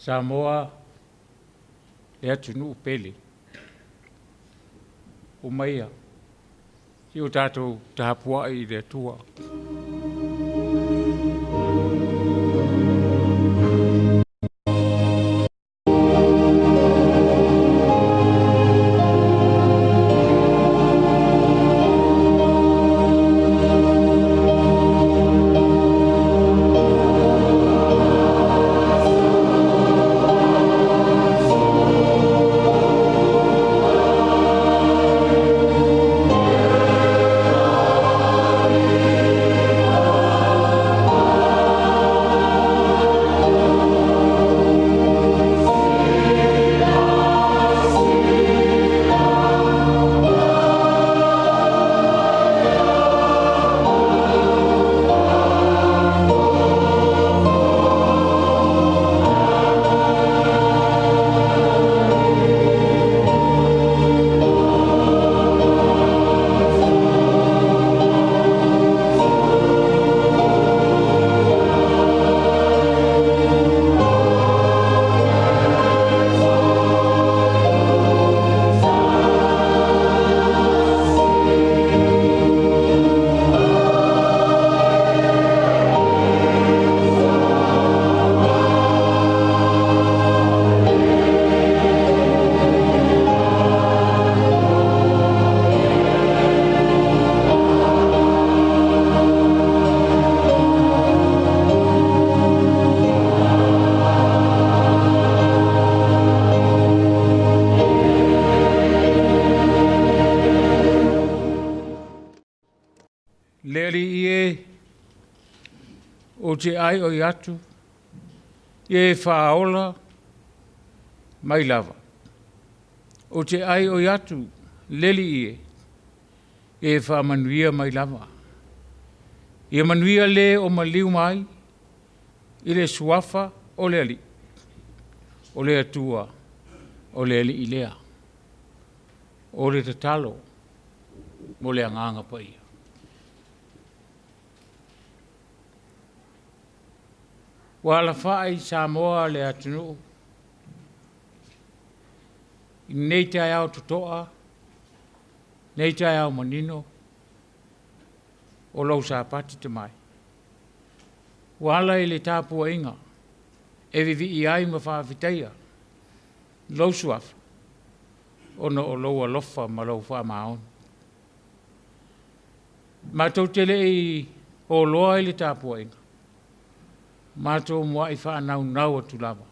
Samoa le atunuu pele, omaia se i o tatou tapuai i le Atua. Le Alii e, ou te aioi atu, ia e faaola mai lava. Ou te aioi atu le Alii e, ia e faamanuia mai lava. Ia manuia le o maliu mai i le suafa o le Alii, o le Atua, o le Alii lea. O le tatalo mo le Agaga Paia. Ua alafai i Samoa le atunuu i lenei taeao totoa, lenei taeao manino o lau Sapati tamai, ua ala i le tapuaiga e vivii ai ma faafetaia lou Suafa ona o lou alofa ma lou faamaoni. Matou te le i oloa i le tapuaiga, matou muai faanaunau atu lava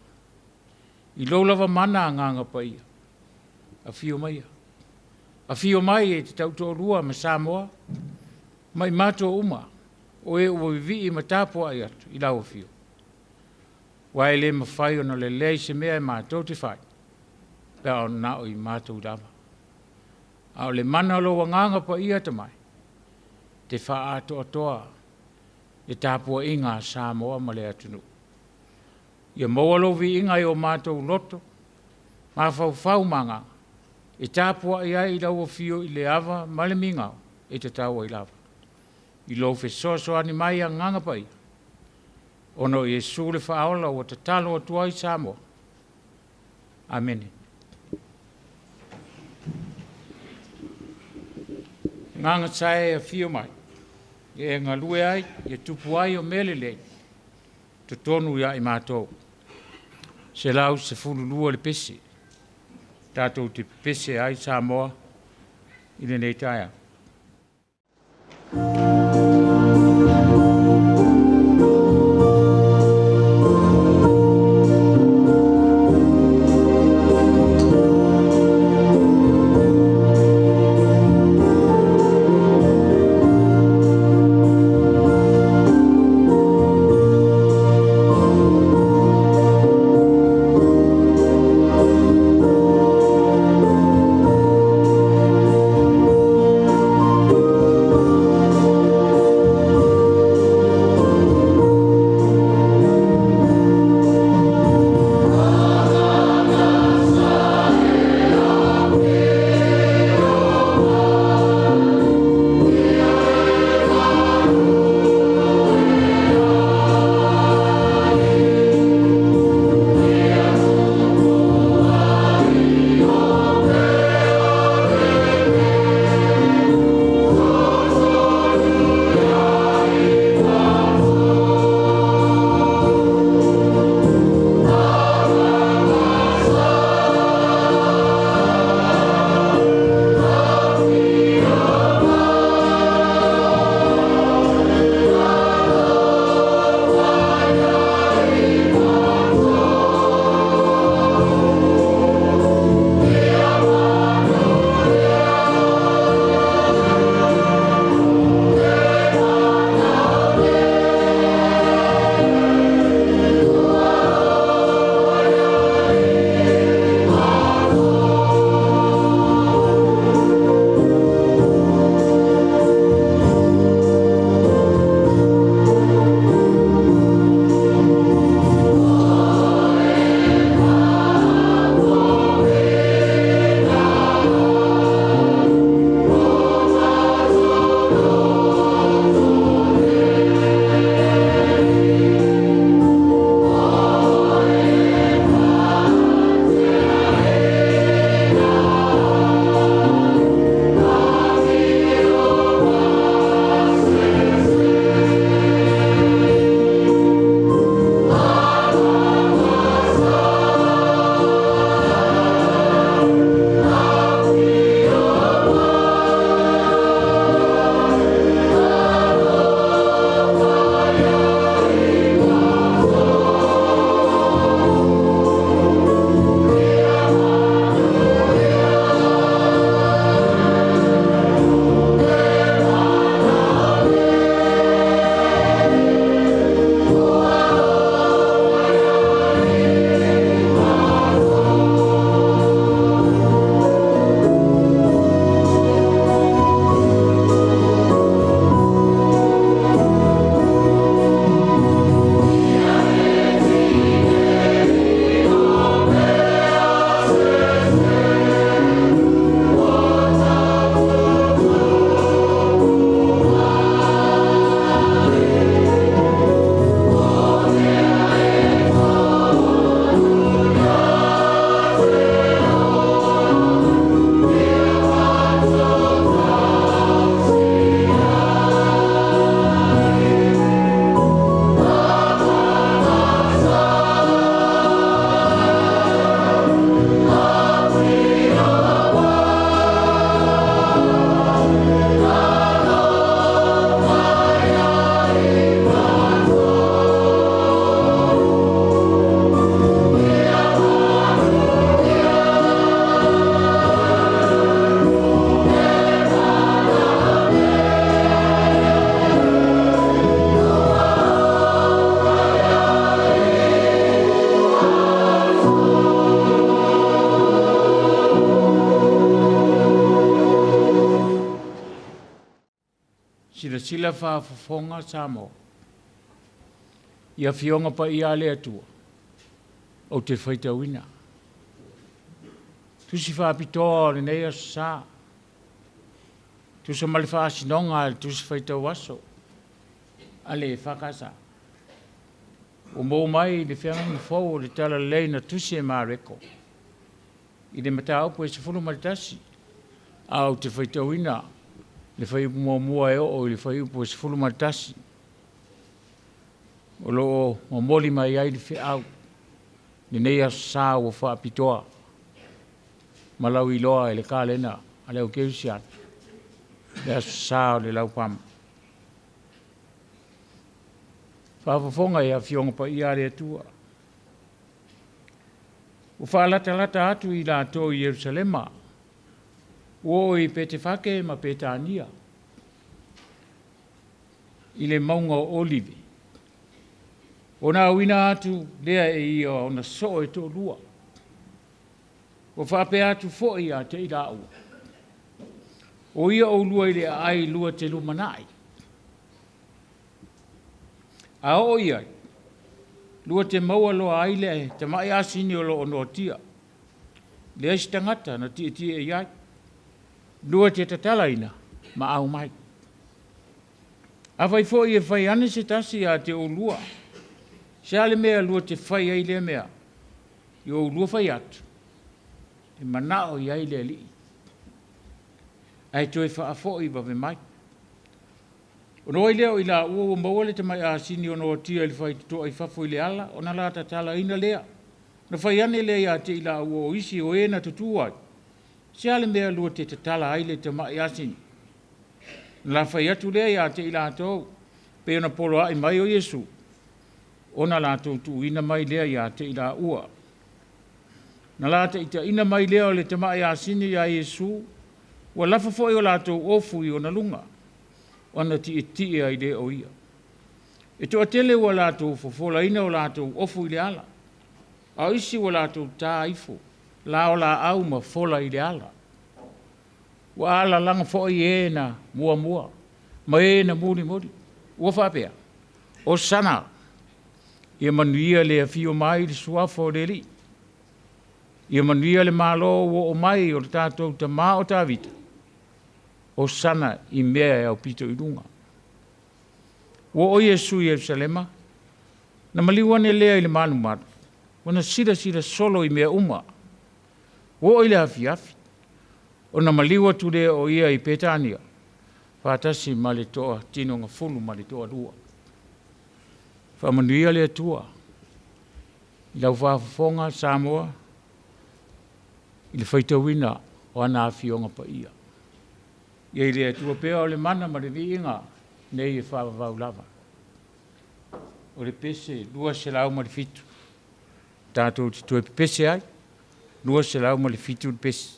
i lou lava mana Agaga Paia, afio maia, afio mai e te tautoalua ma Samoa ma i matou uma o e ua vivii ma tapuai atu i lau afio, aua e le mafai ona lelei se mea e matou te fai pe a na o i matou lava. A o le mana o lou Agaga Paia tamai, te faaatoatoa le tapuaiga a Samoa ma le atunuu. Ia maua lou viiga i o matou loto, mafaufau ma agaga, e tapuai ai i lau afio i le ava ma le migao e tatau ai lava. I lou fesoasoani mai Agaga Paia, ona o Iesu le Faaola ua tatalo atu ai Samoa. Amene. Agaga sa e afio mai, ia e galue ai, ia tupu ai o mea lelei, totonu ia i matou. 112 le pese, tatou te pepese ai Samoa i lenei taeao. Silasila faafofoga Samoa i Afioga Paia a le Atua, ou te faitauina. Tusi faapitoa o lenei Aso Sa, tusa ma le faasinoga a le Tusi Faitau Aso a le EFKS, ua maua mai i le Feagaiga Fou o le Talalelei na tusi e Mareko i le mataupu e 11, ae ou te faitauina le fuaiupu 1 e oo i le fuaiupu e 11, o lo o momoli mai ai le feau lenei Aso Sa ua faapitoa ma lauiloa e le kalena a le aukerisiano, le Aso Sa o le Laupama. Faafofoga i Afioga Paia a le Atua, ua faalatalata atu i latou i Ierusalema, ua oo i Petefake ma Petania i le mauga o Olive, ona auina atu lea e ia o ona soo e toalua, ua faapea atu foi ia te i laua, O ia oulua i le aai lua te lumanai. A oo i ai, lua te maua loa ai le tamai asini o lo o noatia, leai se tagata na tietie i ai, lua te tatalaina ma aumai. Afai foi e fai ane se tasi ia te oulua, se a le mea lua te fai ai lea mea? Ia oulua fai atu, e manao i ai le Alii, ae toe faafoi vave mai. Ona o ai lea o i laua ua maua le tamai asini o noatia i le faitotoa i fafo i le ala, ona la tatalaina lea. Ona fai ane lea ia te i laua o isi o e na tutu ai, se a le mea lua te tatala ai le tamai asini? Ona la fai atu lea ia te i latou, pei ona poloai mai o Iesu, ona latou tuuina mai lea ia te i laua. Na la taitaiina mai lea o le tamai asini ia Iesu, ua lafo foi o latou ofu i ona luga, ona tietie ai lea o ia. E toatele ua latou fofolaina o latou ofu i le ala, a o isi ua latou ta ifo laolaau laau ma fola i le ala. Ua alalaga foi e na muamua ma e na mulimuli, ua faapea, Hosana, ia manuia le afio mai i le suafa o le Alii. Ia manuia le Malo ua oo mai o le tatou tama o Tavita, Hosana i mea e aupito i luga. Ua oo Iesu i Yerusalema, na maliu ane lea i le malumalu, ona silasila solo i mea uma. Ua oo i le afiafi, ona maliu atu lea o ia i Petania, faatasi ma le toatinoga ma le toalua. Faamanuia le Atua i lau faafofoga Samoa i le faitauina o ana Afioga Paia. Ia i le Atua pea o le mana ma le viiga nei e faavavau lava. O le pese 207, tatou te toe pepese ai, 207 le pese.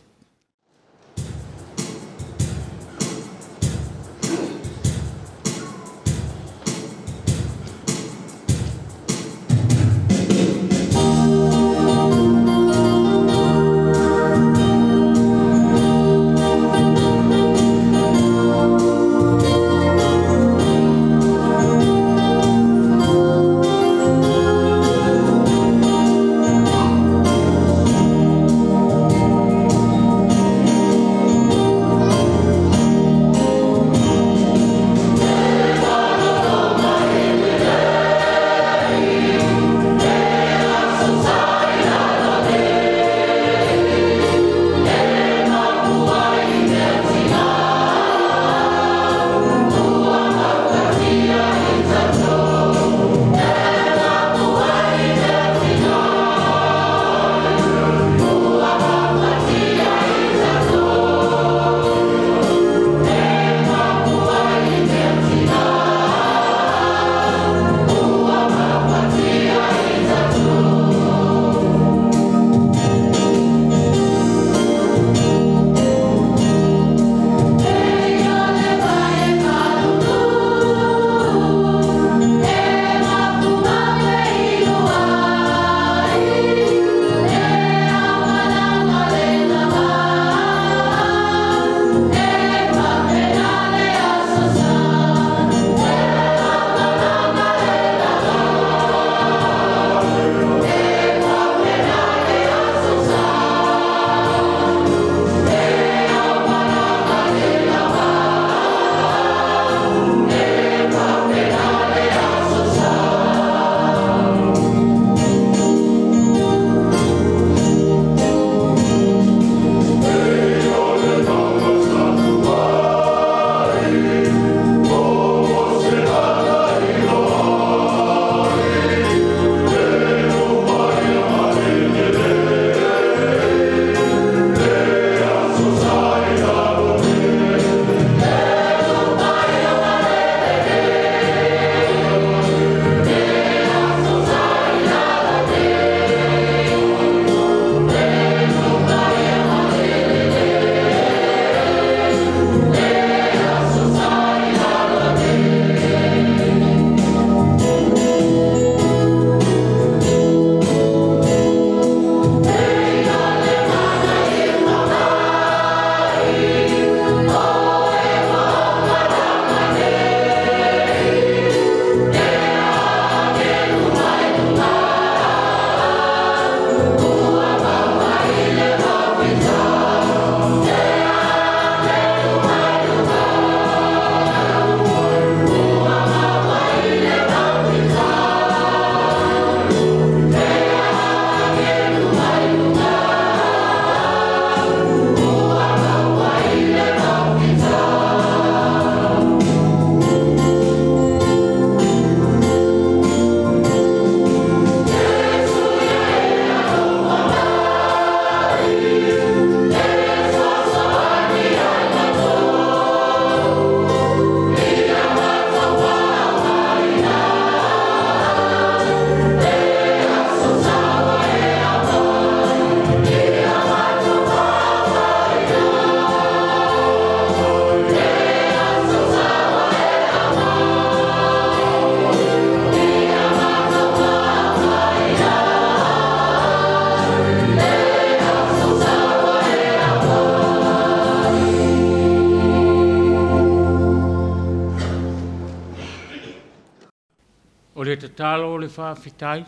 Tatalo o le faafetai,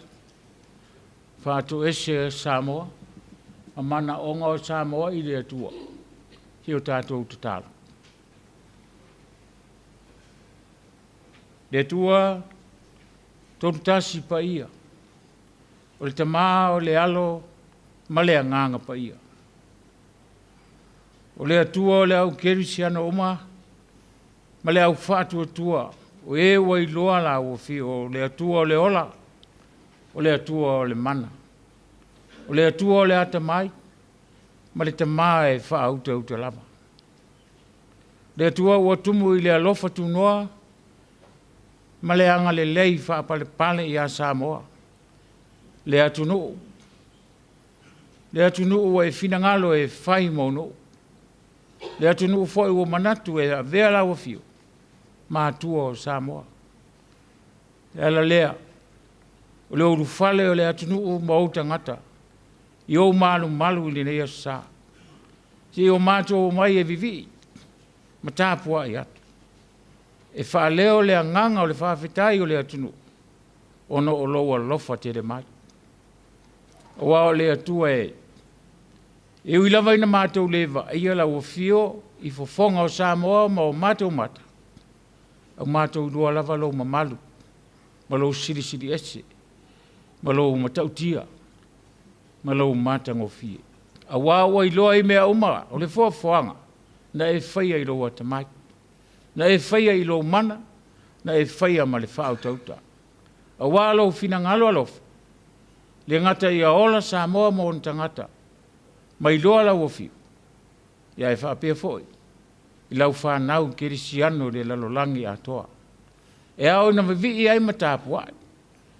faatoese e Samoa, ma manaoga o Samoa i le Atua, si o tatou tatalo. Le Atua, tolutasi paia, o le Tama o le Alo ma le Agaga Paia. O le Atua o le au kerisiano uma ma le au faatuatua, o e ua iloa la ua o le Atua o le ola, o le Atua o le mana, o le Atua o le atamai, ma le Tama e faautauta lava. Le Atua ua tumu i le alofa tunoa ma le agalelei faapalepale ia Samoa, le atunuu, le atunuu ua e finagalo e fai mou nuu, le atunuu foi ua manatu e avea lau afio ma Atua o Samoa. O le ala lea o le ulufale o le atunuu ma ou tagata i ou malumalu i lenei aso Sa. Se i o matou omai e vivii ma tapuai atu, e faaleo le agaga o le faafetai o le atunuu, ona o lou alofa tele mai. Aua o le Atua e, e ui lava ina matou le vaaia lau afio i fofoga o Samoa ma o matou mata, a ua matou iloa lava lou mamalu ma lou silisili ese ma lou matautia ma lou matagofie. Aua ua iloa i mea uma, o le foafoaga na e faia i lou atamai, na e faia i lou mana, na e faia ma le faautauta. Aua lou finagalo alofa, e le gata ia ola Samoa ma ona tagata, ma iloa lau afio, ae faapea foi i lau fanau kerisiano i le lalolagi atoa. E ao ina vivii ai ma tapuai,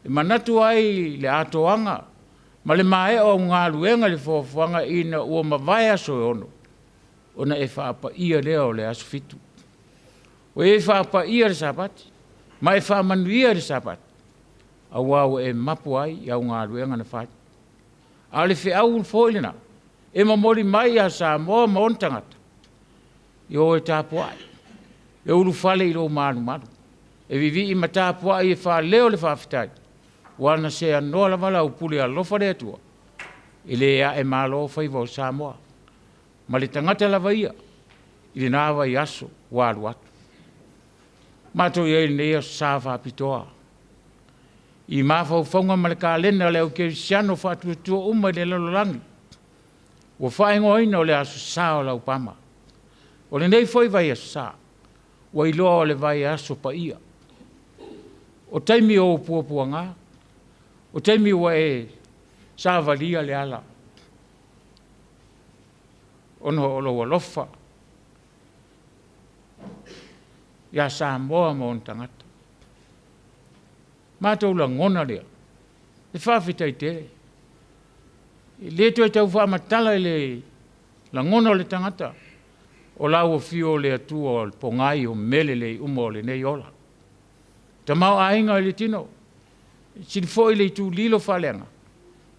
e manatu ai i le atoaga ma le maea o au galuega i le foafoaga ina ua mavae aso e ono, ona e faapaia lea o le aso fitu. Ua e faapaia le Sapati ma e faamanuia le Sapati, aua ua e mapu ai i au galuega na fai. A o le feau foi lena e momoli mai ia Samoa ma ona tagata, ia o e tapuai, e ulufale i lou malumalu, e vivii ma tapuai e faaleo le faafetai, ua na seanoa lava lau pule alofa le Atua, e le ae malo faiva o Samoa, ma le tagata lava ia i lena vaiaso ua alu atu. Matou i ai i lenei aso Sa faapitoa i mafaufauga ma le kalena o le au kerisiano faatuatua uma i le lalolagi, ua faaigoaina o le Aso Sa o Laupama. O lenei foi vaiaso Sa, ua iloa o le vaiaso paia. O taimi o ou puapuaga, o taimi ua e savalia le ala ona o lou alofa ia Samoa ma ona tagata. Matou lagona lea, le faafetai tele. E le toe tau faamatala i le lagona o le tagata, o lau afio o le Atua o le pogai o mea lelei uma o lenei ola. Tamaoaiga i le tino, sili foi le itulilo faaleaga,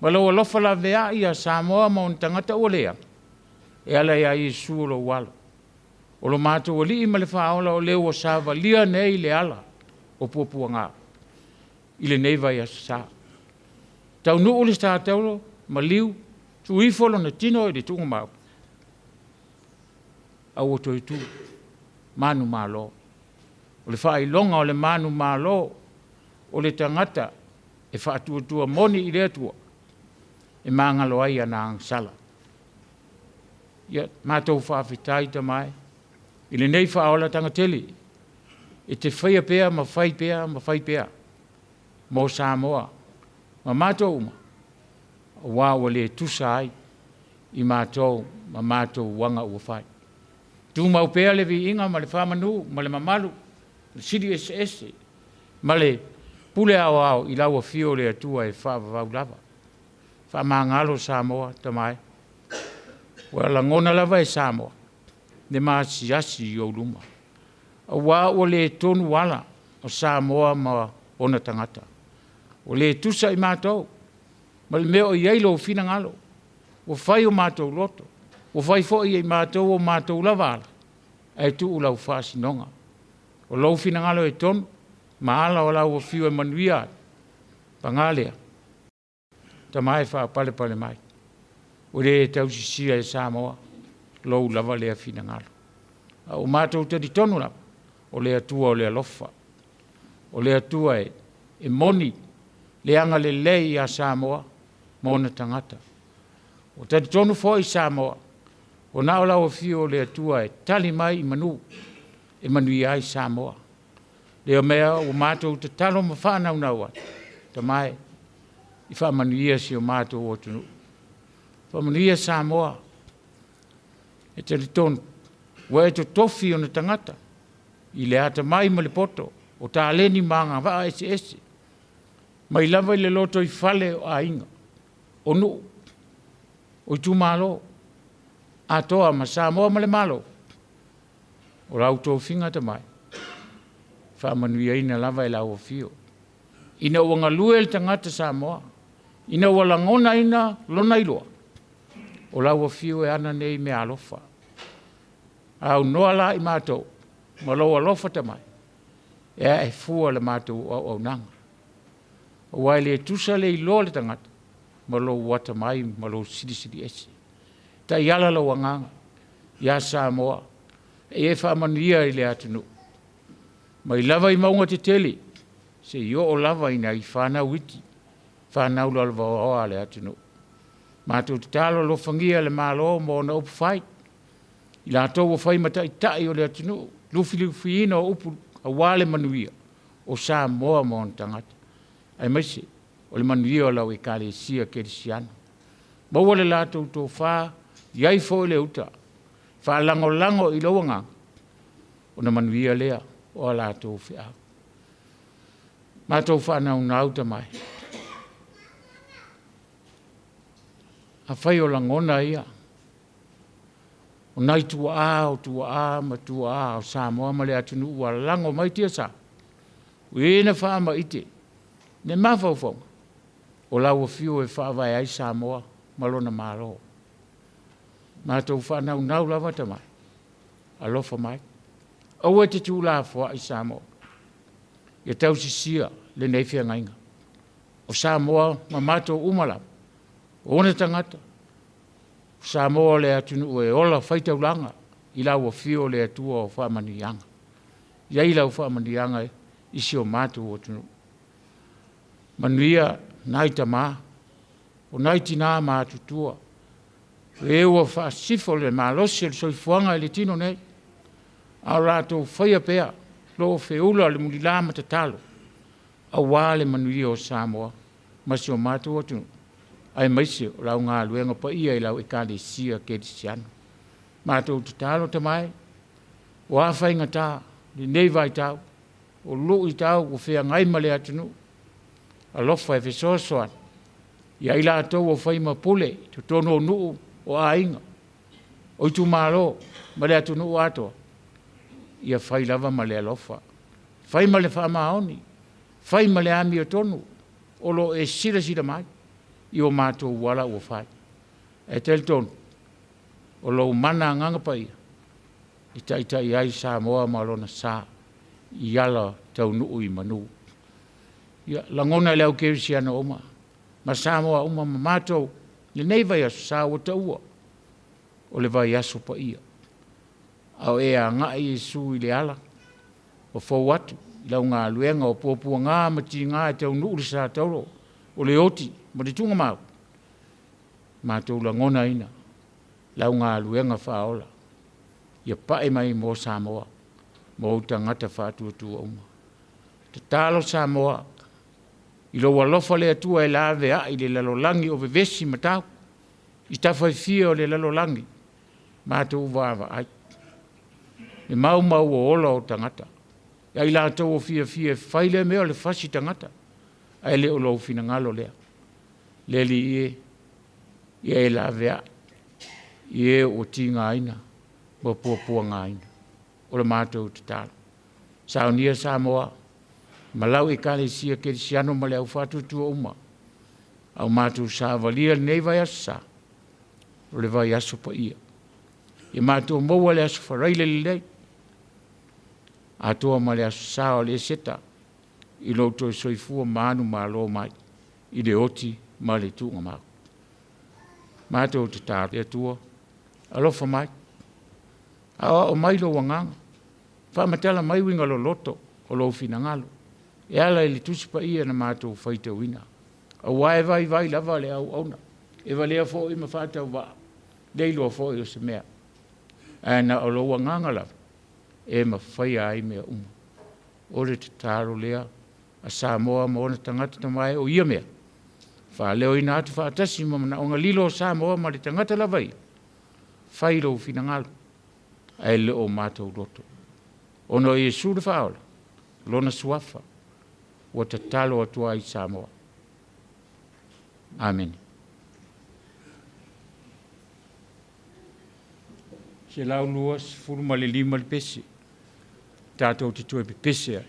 ma lou alofa laveai ia Samoa ma ona tagata ua leaga, e ala ia Iesu o lou alo. O lo matou Alii ma le Faaola o le ua savalia nei le ala o puapuaga i lenei vaiaso sa. Taunuu le sa tauro, maliu, tuu ifo lona tino i le tuugamau, a ua toe tu manumalo. O le faailoga o le manumalo, o le tagata e faatuatua moni i le Atua, e magalo ai ana agasala. Ia matou faafetai Tama e, i lenei faaolataga tele, e te faia pea ma fai pea ma fai pea mo Samoa ma matou uma, aua ua le tusa ai i matou ma matou aga ua fai. Tumau pea le viiga ma le faamanu ma le mamalu, le sili eseese ma le pule aoao i lau afio le Atua e faavavau lava. Faamagalo Samoa Tama e, ua lagona lava e Samoa le maasiasi i ou luma, aua ua le tonu ala o Samoa ma ona tagata. Ua le tusa i matou ma le mea o i ai lou finagalo, ua fai o matou loto, ua fai foi e matou o matou lava ala, ae tuu lau faasinoga. O lou finagalo e tonu ma ala o lau afio e manuia ai. Paga lea, Tama e faapalepale mai, ua le tausisia e Samoa lou lava lea finagalo. A ua matou talitonu lava, o le Atua o le alofa, o le Atua e moni le agalelei ia Samoa ma ona tagata. Ua talitonu foi Samoa, ua na o lau afio o le Atua e tali mai i manu e manuia ai Samoa. Lea mea ua matou tatalo ma faanaunau atu, Tama e, i faamanuia si o matou atunuu. Faamanuia Samoa, e talitonu ua e totofi ona tagata i le atamai ma le poto, o taleni ma agavaa eseese, mai lava i le lotoifale o aiga, o nuu, o itumalo, atoa ma Samoa ma le Malo, o lau tofiga Tama e, faamanuiaina lava e lau afio. Ina ua galue le tagata Samoa, ina ua lagonaina lona iloa, o lau afio e ana nei meaalofa. Aunoa la i matou ma lou alofa tamai, e ae fua le matou auaunaga. Aua e le tusa le iloa o le tagata ma lou atamai ma lou silisili ese. Taiala lou agaga ia Samoa, ia e faamanuia i le atunuu, mai lava i mauga tetele seia oo lava i nai fanau iti, fanau lalovaoa a le atunuu. Matou tatalo alofagia le Malo ma ona upufai, i latou ua fai ma taitai o le atunuu, lufilufiina o upu aua le manuia o Samoa ma ona tagata, aemaise o le manuia o lau Ekalesia Kerisiano. Maua le latou tofa, i ai foi le uta faalagolago i lou agaga, ona manuia lea o a latou feau. Matou faanaunau Tama e, afai o lagona ia o nai tuaa o tuaa ma tuaa o Samoa ma le atunuu ua lago mai tiasa, ua i ai na faamaite le mafaufauga, o lau afio e faavae ai Samoa ma lona Malo. Matou faanaunau lava Tama e, alofa mai, aua e te tuulafoai Samoa, ia tausisia lenei feagaiga. O Samoa ma matou uma lava, o ona tagata, o Samoa o le atunuu e ola faitaulaga i lau afio le Atua o faamanuiaga. I ai lau faamanuiaga i si o matou atunuu. Manuia nai tama, o nai tina matutua, o e ua faasisifo le malosi o le soifuaga i le tino nei, a o latou faia pea lo feula le mulila ma tatalo aua le manuia o Samoa ma si o matou atunuu, aemaise o lau galuega paia i lau Ekalesia Kerisiano. Matou tatalo Tama e, o a faigata lenei vaitau, o luitau ua feagai ma le atunuu, alofa e fesoasoani ia i latou ua fai ma pule i totonu o nuu, o aiga, o itumalo ma le atunuu atoa, ia fai lava ma le alofa, fai ma le faamaoni, fai ma le amiotonu, o lo o e silasila mai i o matou ala ua fai. Ae talitonu, o lou mana Agaga Paia e taitai ai Samoa ma lona sa i ala taunuu i manu. Ia lagona e le au kerisiano uma ma Samoa uma ma matou lenei vaiaso sa ua taua o le vaiaso paia. A o e agai Iesu i le ala ua fou atu i lau galuega o puapuaga ma tiga e taunuu le sa tauro o le oti ma le tuugamau, matou lagonaina lau galuega faaola ia pai mai mo Samoa ma ou tagata faatuatua uma. Tatalo Samoa i lou alofa le Atua e laveai le lalolagi o vevesi ma tau i tafa e fia o le lalolagi, matou vaavaai le maumau o ola o tagata, ia i latou o fiafia e fai lea mea o le fasi tagata, ae le o lou finagalo lea. Le Alii e, ia e laveai i e ua tigaina ma puapuagaina. O le matou tatalo. Saunia Samoa ma lau Ekalesia Kerisiano ma le au faatuatua uma, a o matou savalia lenei vaiaso sa, o le vaiaso paia. Ia matou maua le aso Faraile lenei, atoa ma le aso Sa o le Eseta i lou toe soifua manumalo mai. i le oti ma le tuugamau. Matou tatalo, le Atua, alofa mai, aoao mai lou agaga, faamatala mai uiga loloto o lou finagalo, e ala i le Tusi Paia na matou faitauina. Aua e vaivai lava le auauna, e valea foi ma faatauvaa, le iloa foi o se mea. Ae na o lou agaga lava e mafaia ai mea uma. O le tatalo lea a Samoa ma ona tagata tamae o ia mea, faaleoina atu faatasi ma manaoga lilo o Samoa ma le tagata lava ia, fai lou finagalo, ae le o matou loto. Ona o Iesu le Faaola, lona suafa, ua tatalo atu ai Samoa. Amene. 125 le pese, tatou te toe pepese ai.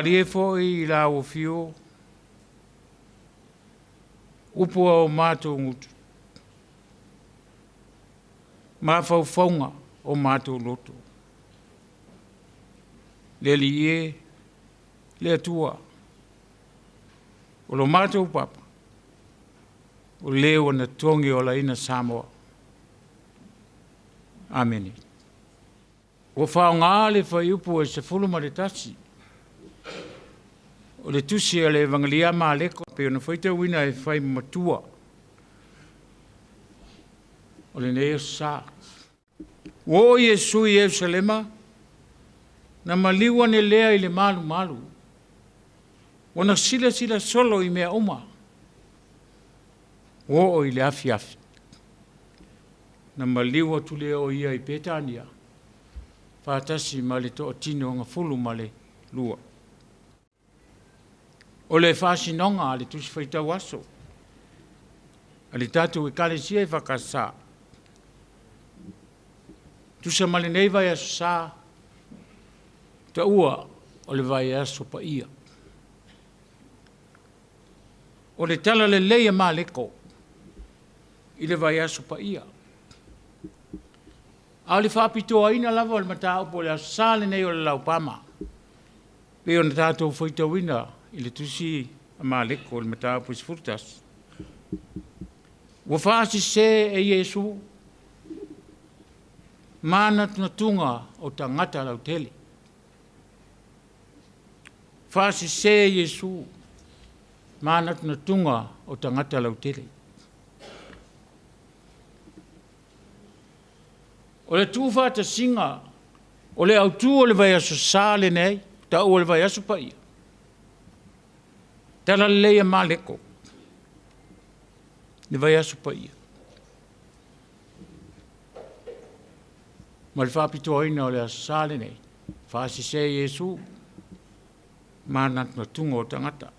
Malie foi i lau afio upu a o matou gutu, mafaufauga o matou loto. Le Alii e, le Atua, o lo matou Papa, o le ua na togi olaina Samoa. Amene. Ua faaaoga le fuaiupu e 11 o le tusi a le Evagelia a Mareko pei ona faitauina e fai ma matua o lenei aso sa. Ua oo Iesu i Yerusalema, na maliu ane lea i le malumalu, ona silasila solo i mea uma. Ua oo i le afiafi, na maliu atu lea o ia i Petania, faatasi ma le toatino gafulu ma le lua. O le faasinoga a le Tusi Faitau Aso a le tatou Ekalesia EFKS, tusa ma lenei vaiaso sa, taua o le vaiaso paia. O le Tala Lelei a Mareko i le vaiaso paia. A o le faapitoaina lava o le mataupu o le Aso Sa lenei o le Laupama, pei ona tatou faitauina i le tusi a Mareko i le mataupu e 11, ua faasese e Iesu manatunatuga o tagata lautele. Faasese e Iesu manatunatuga o tagata lautele. O le tuufaatasiga o le autu o le vaiaso Sa lenei, taua o le vaiaso paia, Talalelei a Mareko, le vaiaso paia, ma le faapitoaina o le Aso Sa lenei, faasese e Iesu manatunatuga o tagata.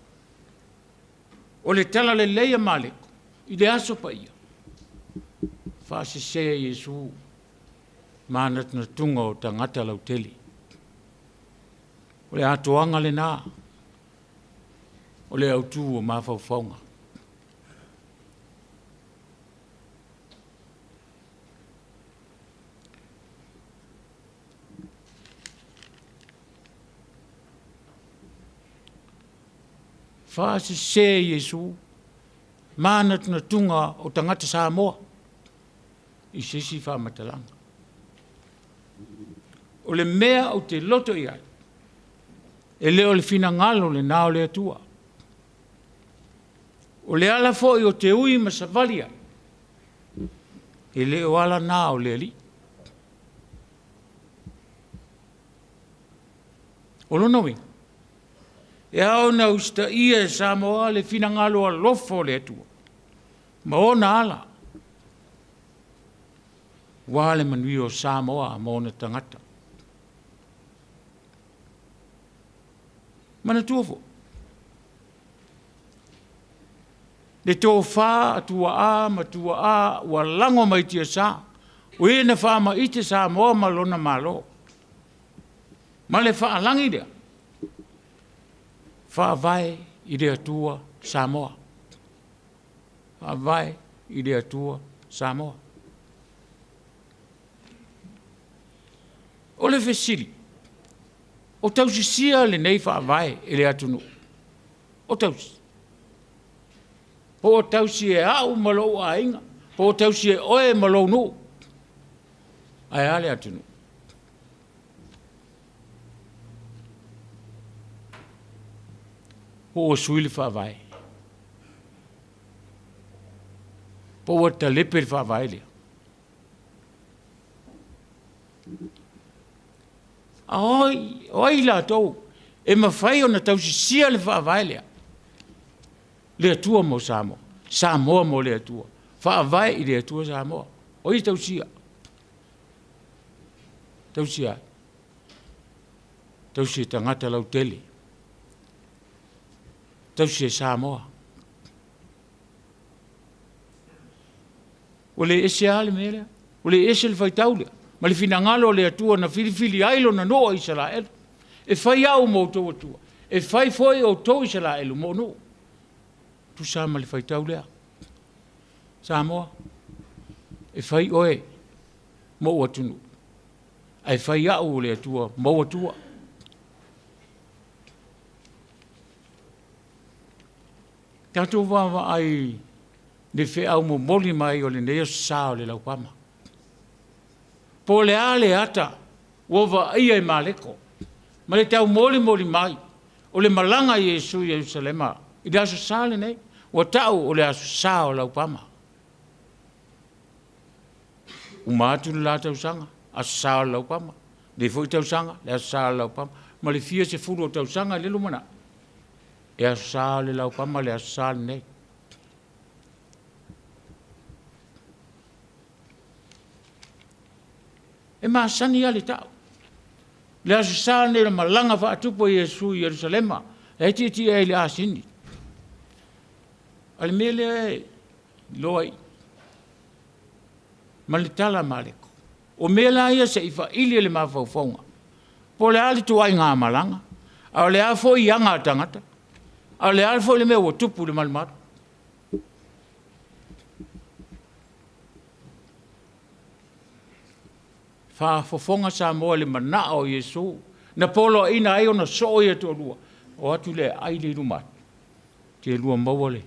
O le Talalelei a Mareko i le Aso Paia, faasese e Iesu manatunatuga o tagata lautele. O le atoaga lena o le autu o mafaufauga. Faasese e Iesu manatunatuga o tagata Samoa i se isi faamatalaga. O le mea ou te loto i ai, e le o le finagalo lena o le Atua. O le ala foi ou te ui ma savali ai, e le o ala na o le Alii. O lona uiga, e ao ona usitaia e Samoa le finagalo alofa o le Atua ma ona ala aua le manuia o Samoa ma ona tagata. Manatua foi, le tofa a tuaa ma tuaa ua lago mai tiasa, o e na faamaite Samoa ma lona Malo, ma le faalagi lea, Faavae i le Atua Samoa. Faavae i le Atua Samoa. O le fesili, o tausisia lenei faavae e le atunuu? O tausi? Po o tausi e au ma lou aiga, po o tausi e oe ma lou nuu, ae a le atunuu? Po ua sui le faavae? Po ua talepe le faavae lea? A o ai latou e mafai ona tausisia le faavae lea? Le Atua mo Samoa, Samoa mo le Atua. Faavae i le Atua Samoa. O ai e tausia? Tausia e ai? Tausi e tagata lautele, tausi e Samoa. Ua le ese lava le mea lea, ua le ese le faitau lea ma le finagalo o le Atua na filifili ai lona nuu o Isaraelu, e fai au ma outou Atua. E fai foi outou Isaraelu mo nuu. Tusa ma le faitau lea. Samoa, e fai oe mo ou atunuu, ae fai au o le Atua ma ou Atua. Tatou vaavaai i le feau momoli mai o lenei Aso Sa o le Laupama. Po o le a le ata ua vaaia e Mareko ma le taumolimoli mai o le malaga a Iesu i Yerusalema i le Aso Sa lenei, ua tau o le Aso Sa o Laupama. Uma atu le la tausaga, Aso Sa o le Laupama, lenei foi tausaga, le Aso Sa o le Laupama, ma le fia sefulu o tausaga i le lumanai, e Aso Sa o le Laupama le Aso Sa lenei. E masani lava le tau. Le Aso Sa lenei o le malaga faatupu a Iesu i Yerusalema, e tietie ai i le asini. A o le mea lea e iloa i ma le tala a Mareko, o mea la ia se i faili e le mafaufauga, po o le a le ituaiga malaga, a o le a foi aga a tagata, a o le a foi le mea ua tupu i le malumalu. Faafofoga Samoa i le manao o Iesu, na poloaiina ai ona soo ia toalua, o atu lea e ai le i luma atu, te lua maua le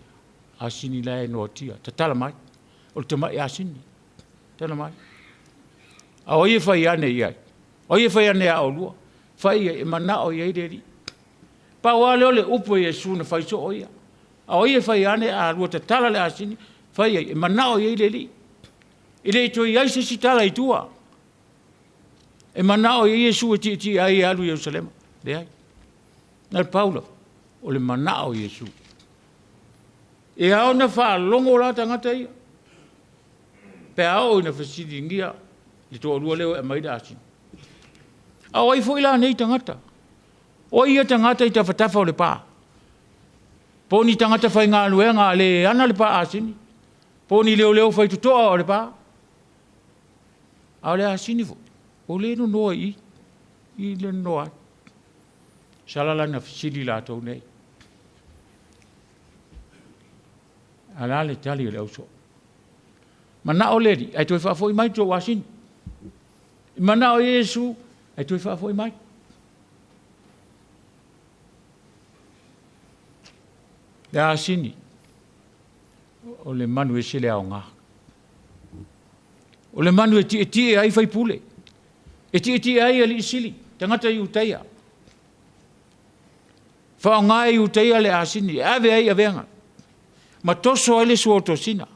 asini la e noatia, tatala mai, o le tamai asini, tatala mai. A o ai e fai ane i ai? O ai e fai ane ia oulua? Fai i ai, e manao i ai le Alii. Pau lava lea o le upu a Iesu na fai soo ia. A o ai e fai ane a lua tatala le asini, fai i ai, e manao i ai le Alii. E le toe i ai se isi tala i tua. E manao i ai Iesu e tietie ai e alu i Yerusalema. Leai. Na o le pau lava, o le manao o Iesu. E ao ona faalogo la tagata ia, pe a oo ina fesiligia le toalua lea e aumai le asini. A o ai foi la nei tagata? O ai ia tagata i tafatafa o le pa? Po o ni tagata faigaluega a le e ana le pa asini, po o ni leoleo faitotoa o le pa. A o le asini foi, o lea e nonoa i i, i lea e nonoa ai. Sala la ina fesili latou nei. A o le a le tali a le ausoo? Manao le alii ae toe faafoi mai le tou asini. Manao Iesu ae toe faafoi mai. Le asini, o le manu e ese le aoga. O le manu e tietie ai faipule, e tietie ai alii sili, tagata Iutaia. Faaaoga e Iutaia le asini e ave ai avega, ma toso ai le suotosina.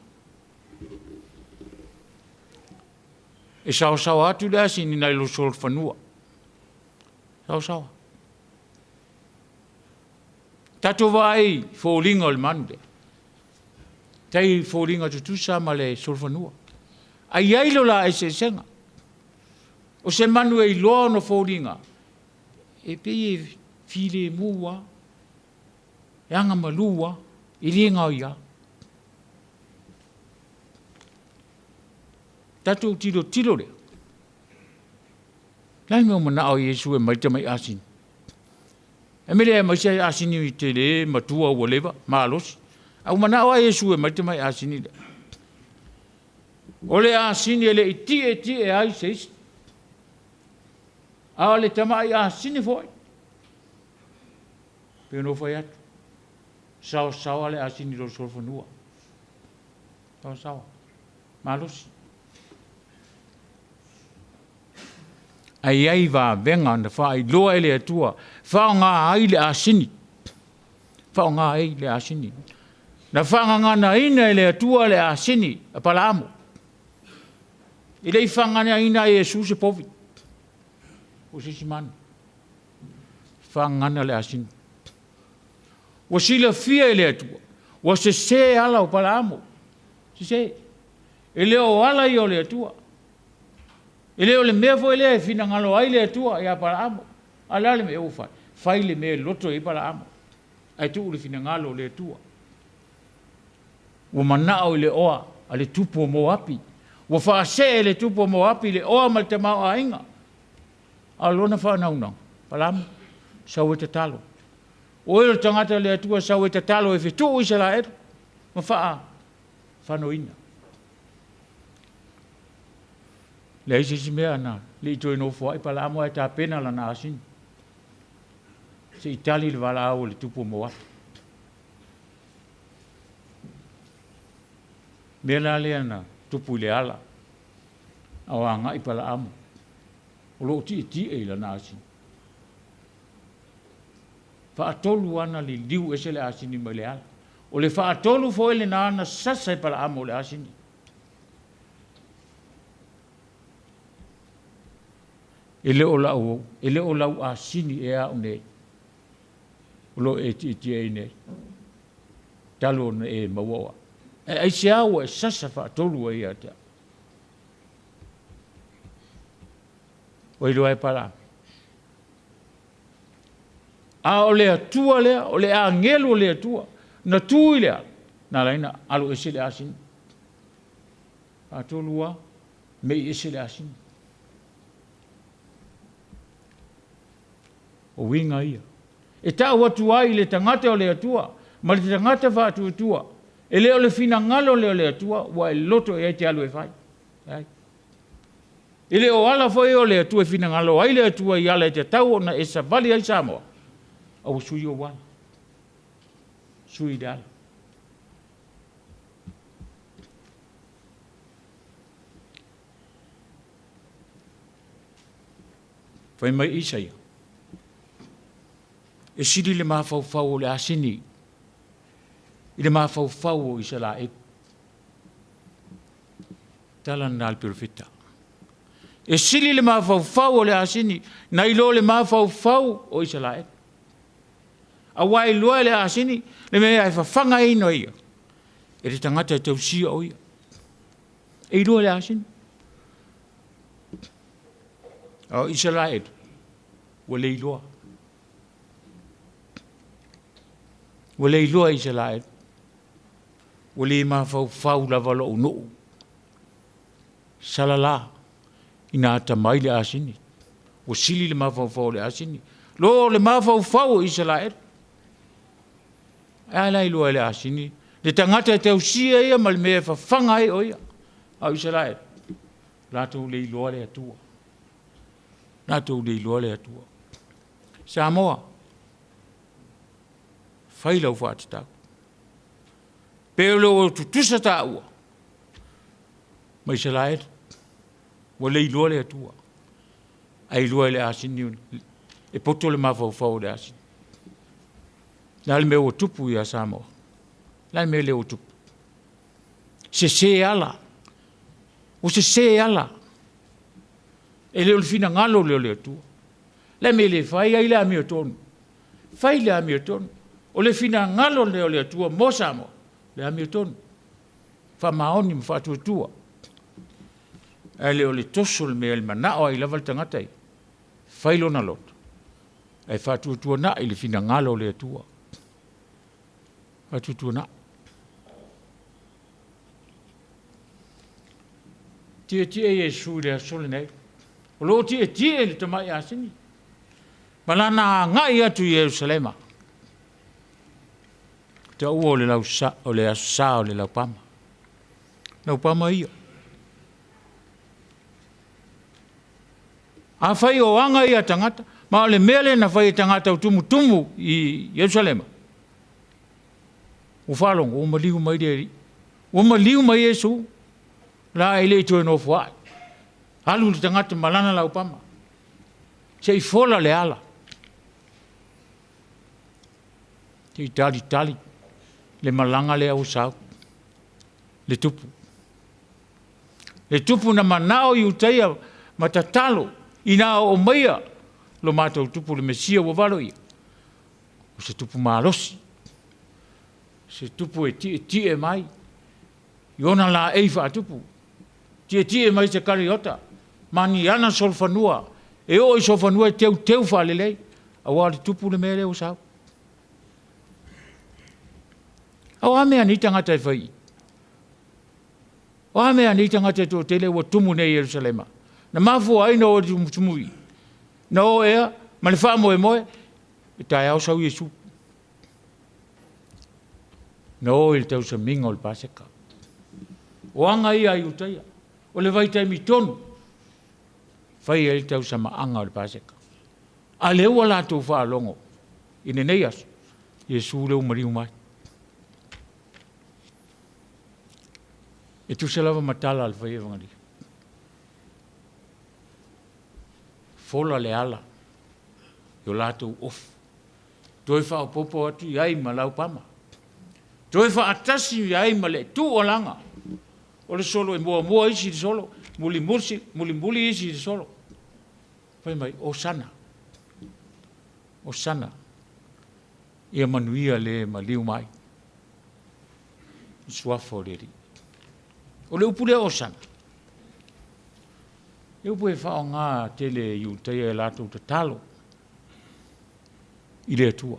E saosaoa atu le asini nai lo solofanua. Saosaoa. Tatou vaai i foliga o le manu lea. Tai foliga tutusa ma le solofanua. Ae i ai lo la eseesega. O se manu e iloa ona foliga, e pei e filemu lava, e agamalu lava, e le gaoia. Tatou tilotilo lea, o le a le mea ua manao ai Iesu e aumai le tamai asini? E mea le aumai se asini tele matua ua leva, malosi. A ua manao lava Iesu e aumai le tamai asini lea. O le asini e le i tietie ai se isi. A o le tamai asini foi, pei ona ou fai atu, saosaoa le asini i lo le solofanua. Saosaoa, malosi. Ae i ai vavega na faailoa e le Atua, faaaoga ai le asini, faaaoga ai le asini. Na faagaganaina e le Atua le asini a Balaamu. E le i faagaganaina e Iesu se povi po o se isi manu. Faagagana le asini. Ua silafia e le Atua, ua sese ala o Balaamu, sese. E le o ala ia o le Atua. E le o le mea foi lea e finagalo ai le Atua ia Balaamu. A o le a le mea ua fai? Fai le mea e loto i ai Balaamu, ae tuu le finagalo o le Atua. Ua manao i le oa a le tupu o Moapi. Ua faasee e le tupu o Moapi le oa ma le tamaoaiga. A o lona faanaunaga, Balaamu, sau e tatalo. O oe o le tagata a le Atua e sau e tatalo e fetuu Isaraelu ma faafanoina. Leai se isi mea na le i toe nofoai Palaamo ae tapena lana asini se i tali le valaau a le tupu o Moapi. O le mea la lea na tupu i le ala a o agai Palaamo o lo o tietie i lana asini. Faatolu lava ona liliu ese le asini mai le ala. O le faatolu foi lena na sasa e Palaamo o le asini. E le o lau, e le o lau asini ea au nei, o lo o e tietie ai nei, talu ona e maua au? Ae aisea ua e sasa faatolu ai ia te au? Ua iloa e Palaamo. A o le Atua lea, o le agelu o le Atua na tu i le ala, na ala ai ona alo ese le asini. Faatolu lava, mei ese le asini. O uiga ia. E tau atu ai i le tagata o le Atua ma le tagata faatuatua, e le o le finagalo lea o le Atua ua e loto i ai e te alu e fai. Leai. E le o ala foi o le Atua e finagalo ai le Atua i ala e tatau ona e savali ai Samoa, a ua sui ou ala, sui le ala. Fai mai Isaia, e sili le mafaufau o le asini i le mafaufau o Isaraelu. Tala lena a le perofeta. E sili le mafaufau o le asini nai lo le mafaufau o Isaraelu. Aua e iloa e le asini le mea e fafagaina ia e le tagata e tausia o ia. E iloa e le asini. A o Isaraelu, ua le iloa. Ua le iloa e Isaraelu, ua le mafaufau lava lou nuu, salala ina atamai le asini, ua sili le mafaufau o le asini, lo le mafaufau o Isaraelu. A la e iloa e le asini le tagata e tausia ia ma le mea e fafaga ai o ia. A o Isaraelu, latou le iloa le Atua. Latou le iloa le Atua. Samoa, fai lau faatatau. Pe le o tutusa taua ma Isaraelu, ua le iloa le Atua, ae iloa e le asini, e poto le mafaufau o le asini. O le a le mea ua tupu ia Samoa? O le a le mea lea ua tupu? Sese ala, ua sese ala. E le o le finagalo lea o le Atua. O le a le mea e le fai ai le amiotonu? Fai le amiotonu. O le finagalo lea o le Atua mo Samoa, le amiotonu, faamaoni ma faatuatua. Ae le o le toso o le mea e manao ai lava le tagata ia, fai lona loto, ae faatuatuanai le finagalo o le Atua. Faatuatuanai. Tietie Iesu i le aso lenei, o lo o tietie i le tamai asini, ma lana agai atu i Ierusalema, taua o le, lausa, o le Aso Sa o le Laupama. Laupama ia. Afai o aga ia a tagata, ma o le mea lea na fai e tagata o tumutumu i Ierusalema, ua faalogo ua maliu mai le Alii, ua maliu mai Iesu, la e le i toe nofoai. Alu le tagata ma lana laupama, se i fola le ala, se i talitali le malaga lea ua sau, le tupu. Le tupu na manao Iutaia ma tatalo, ina oo maia lo matou tupu le Mesia ua valoia, o se tupu malosi, se tupu e tietie mai i ona laei faatupu, tietie mai se kariota ma ni ana solofanua, e oo i solofanua e teuteu faalelei, aua o le tupu le mea lea ua sau. A o a mea a nei tagata e fai i i? O a mea a nei tagata e toatele ua tumu nei i Ierusalema? Na mafua ai ona o e tumutumu i i? Na o ea ma le faamoemoe, e taeao sau Iesu. Na o i le tausamiga o le Paseka. O aga ia a Iutaia, o le vaitaimi tonu fai ai le tausamaaga o le Paseka. A lea ua latou faalogo i lenei aso, Iesu lea ua maliu mai. E tusa lava ma tala a le fai Evagalii. Fola le ala i o latou ofi, toe faaopoopo atu i ai ma laupama, toe faatasi ai ma le tuualaga o le solo e muamua isi i le solo, mulimuli isi i le solo. Fai mai, Osana, Osana, ia manuia le maliu mai i le suafa o le Alii. O le upu lea o Osana, o le upu e faaaoga tele e Iutaia i a latou tatalo i le Atua.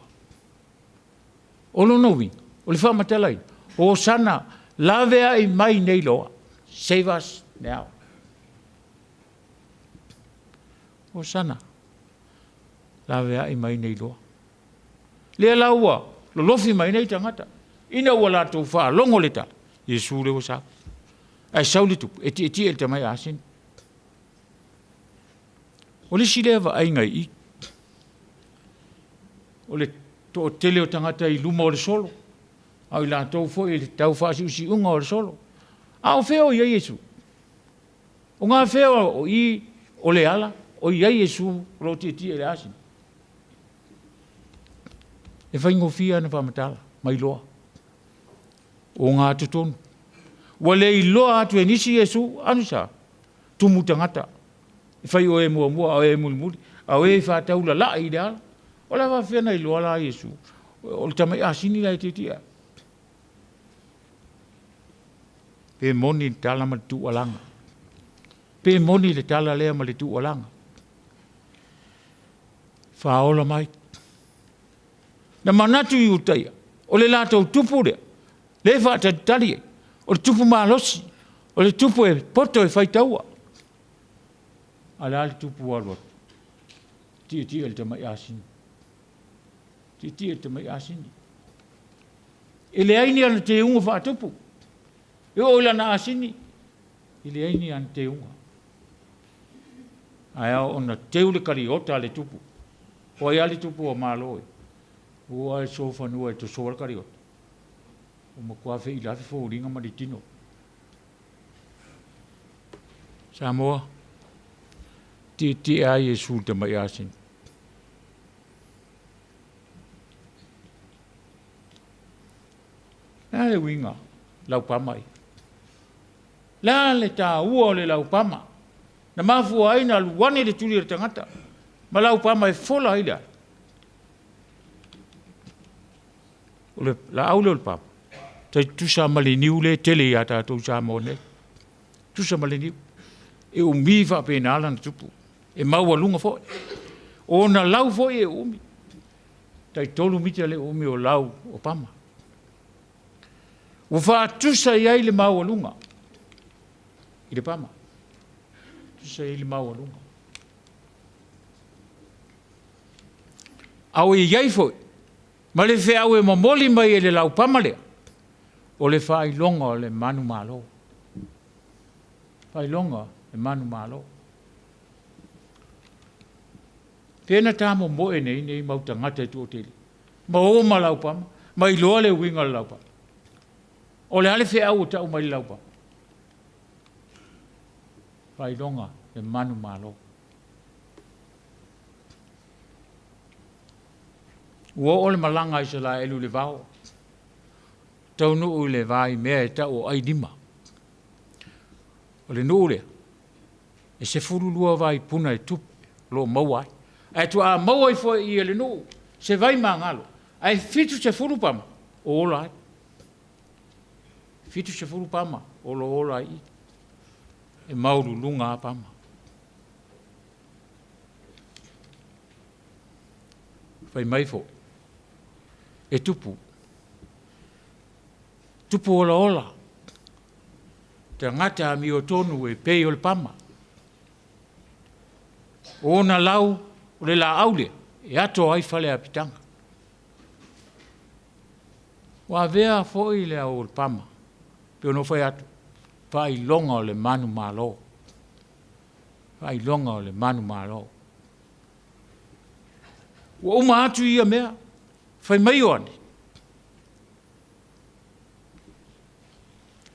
O lona uiga, o le faamatalaina, Hosana, laveai mai nei loa. Save us now. Hosana, laveai mai nei loa. Lea la ua lolofi mai nei tagata, ina ua latou faalogo i le tala, Iesu lea ua sau. Ae sau le tupu e tietie i le tamai asini. O le isi lea vaaiga i i, o le toatele o tagata i luma o le solo, a o i latou foi i le tau faasiusiuga o le solo. A o fea o i ai Iesu? O gafea o i o le ala o i ai Iesu o lo o tietie i le asini? E faigofie ona faamatala ma iloa, ogatotonu. Ua le iloa atu e nisi Iesu, agiga? Tumu tagata, e fai o oe e muamua a o e mulimuli, a o e faataulalai i le ala. O le a faapefea ona iloa la Iesu? O le tamai asini la e tietie ai. Pe moni le tala ma le tuualaga. Pe moni le tala lea ma le tuualaga. Faaola mai. Na manatu Iutaia, o le latou tupu lea, lea e faatalitali i ai, o le tupu malosi, o le tupu e poto e faitaua. A o le a le tupu ua alu atu? Tietie i le tamai asini. Tietie i le tamai asini. E leai ni ana teuga faatupu. E oo i lana asini, e leai ni ana teuga. Ae ao ona teu le kaliota a le tupu. O ai lava le tupu o Malo e? Ua oo lava i solofanua e tosoa le kaliota, ua matua feilafi foliga ma le tino. Samoa, tietie lava Iesu i le tamai asini. O le a le uiga laupama ia? O le a le taua o le laupama na mafua ai ona alu ane le tuli o le tagata ma laupama e fola ai le ala? O le laau lea o le pama, tai tutusa lava ma le niu lea e tele ia tatou i Samoa nei. Tutusa ma le niu. E umi faapena lana tupu, e maualuga foi. O ona lau foi e uumi, tai 3 mita le uumi o lau o pama. Ua faatusa i ai le maualuga i le pama. Tusa i ai le maualuga. A ua i ai foi ma le feau e momoli mai e le laupama lea, o le faailoga o le manumalo. Faailoga o le manumalo. Pe na ta momoe nei nei mau tagata e toatele, ma o ma laupama, ma iloa le uiga o le laupama. O le a le feau ua tau mai e le laupama? Faailoga le manumalo. Ua oo le malaga a Isaraelu i le vao, taunuu i le vaimea e tau o Ailima. O le nuu lea, e 12 vaipuna e tupu o lo o maua ai. Ae faatoa maua ai foi i i e le nuu se vaimagalo, ae 70 pama o ola ai. 70 pama o lo o ola ai i i. E maualuluga lava pama. Fai mai foi, e tupu, tupu olaola, tagata amiotonu e pei o le pama. O ona lau o le laau lea e ato ai fale apitaga. Ua avea foi le ao o le pama, pei ona ou fai atu, faailoga o le manumalo. Faailoga o le manumalo. Ua uma atu ia mea, fai mai Ioane,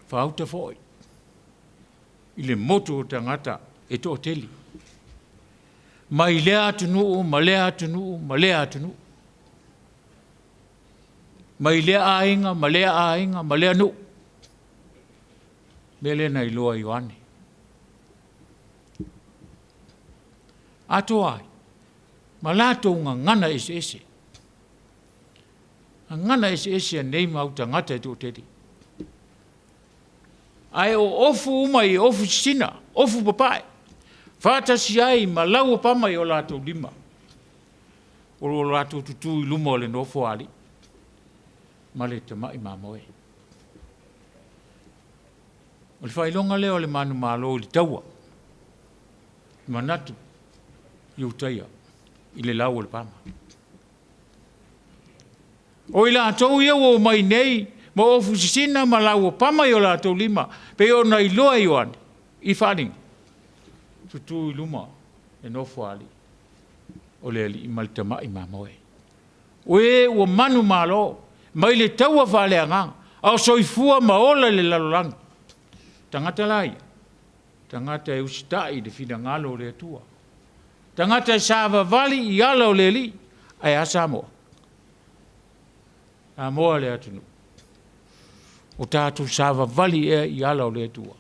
faauta foi i le motu o tagata e toatele, mai lea atunuu ma lea atunuu ma lea atunuu, mai lea aiga ma lea aiga ma lea nuu. O le mea lea na iloa e Ioane. Atoa ai ma latou gagana eseese, gagana eseese a nei mau tagata e toatele. Ae o ofu uma i ofu sisina, ofu papae, faatasi ai ma lauopama i o latou lima, o lo o latou tutu i luma o le Nofoalii ma le Tamai Mamoe. O le faailoga lea o le manumalo i le taua, manatu Iutaia i le lau o le pama. O i latou ia ua omai nei ma ofu sisina ma lauopama i o latou lima, e pei ona iloa e Ioane i faaaliga, tutu i luma le Nofoalii o le Alii ma le Tamai Mamoe. O e ua manumalo mai le taua faale-agaga, a o soifua ma ola i le lalolagi. O tagata la ia, o tagata e usitai i le finagalo o le Atua, tagata e savavali i ala o le Alii. Ae a Samoa? Samoa le atunuu, o tatou savavali ea i ala o le Atua?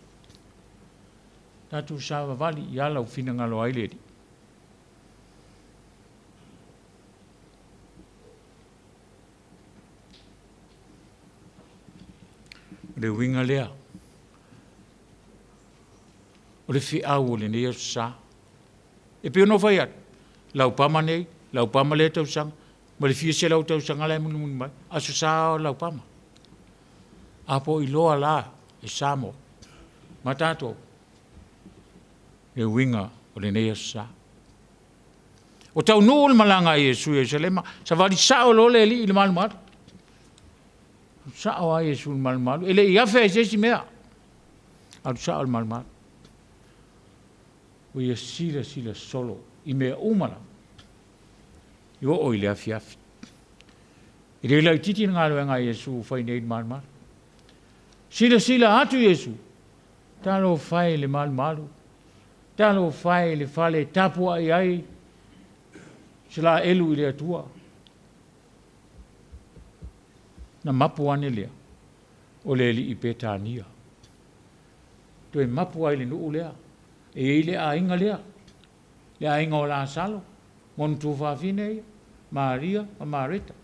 Tatou savavali i ala ua finagalo ai le Alii? O le uiga lea o le feau o lenei Aso Sa. E pei ona ou fai atu, laupama nei, laupama lea tausaga, ma le fia selau tausaga la e mulimuli mai, Aso Sa lava Laupama. A po o iloa la e Samoa ma tatou le uiga o lenei Aso Sa. Ua taunuu le malaga a Iesu i Yerusalema, savali sao loa le Alii i le malumalu. Alu sao lava Iesu i le malumalu, e le i afe lava i se isi mea, alu sao i le malumalu. Ua ia silasila solo i mea uma lava, e oo i le afiafi. E le laititi le galuega a Iesu ua fai nei i le malumalu. Silasila atu Iesu, talofa e i le malumalu, talofa e i le fale e tapuai ai Isaraelu i le Atua. Ona mapu ane lea o le alii i Petania, toe mapu lava i le nuu lea e i ai le aiga lea, le aiga o Lasalo ma ona tuafafine ia, Maria ma Mareta.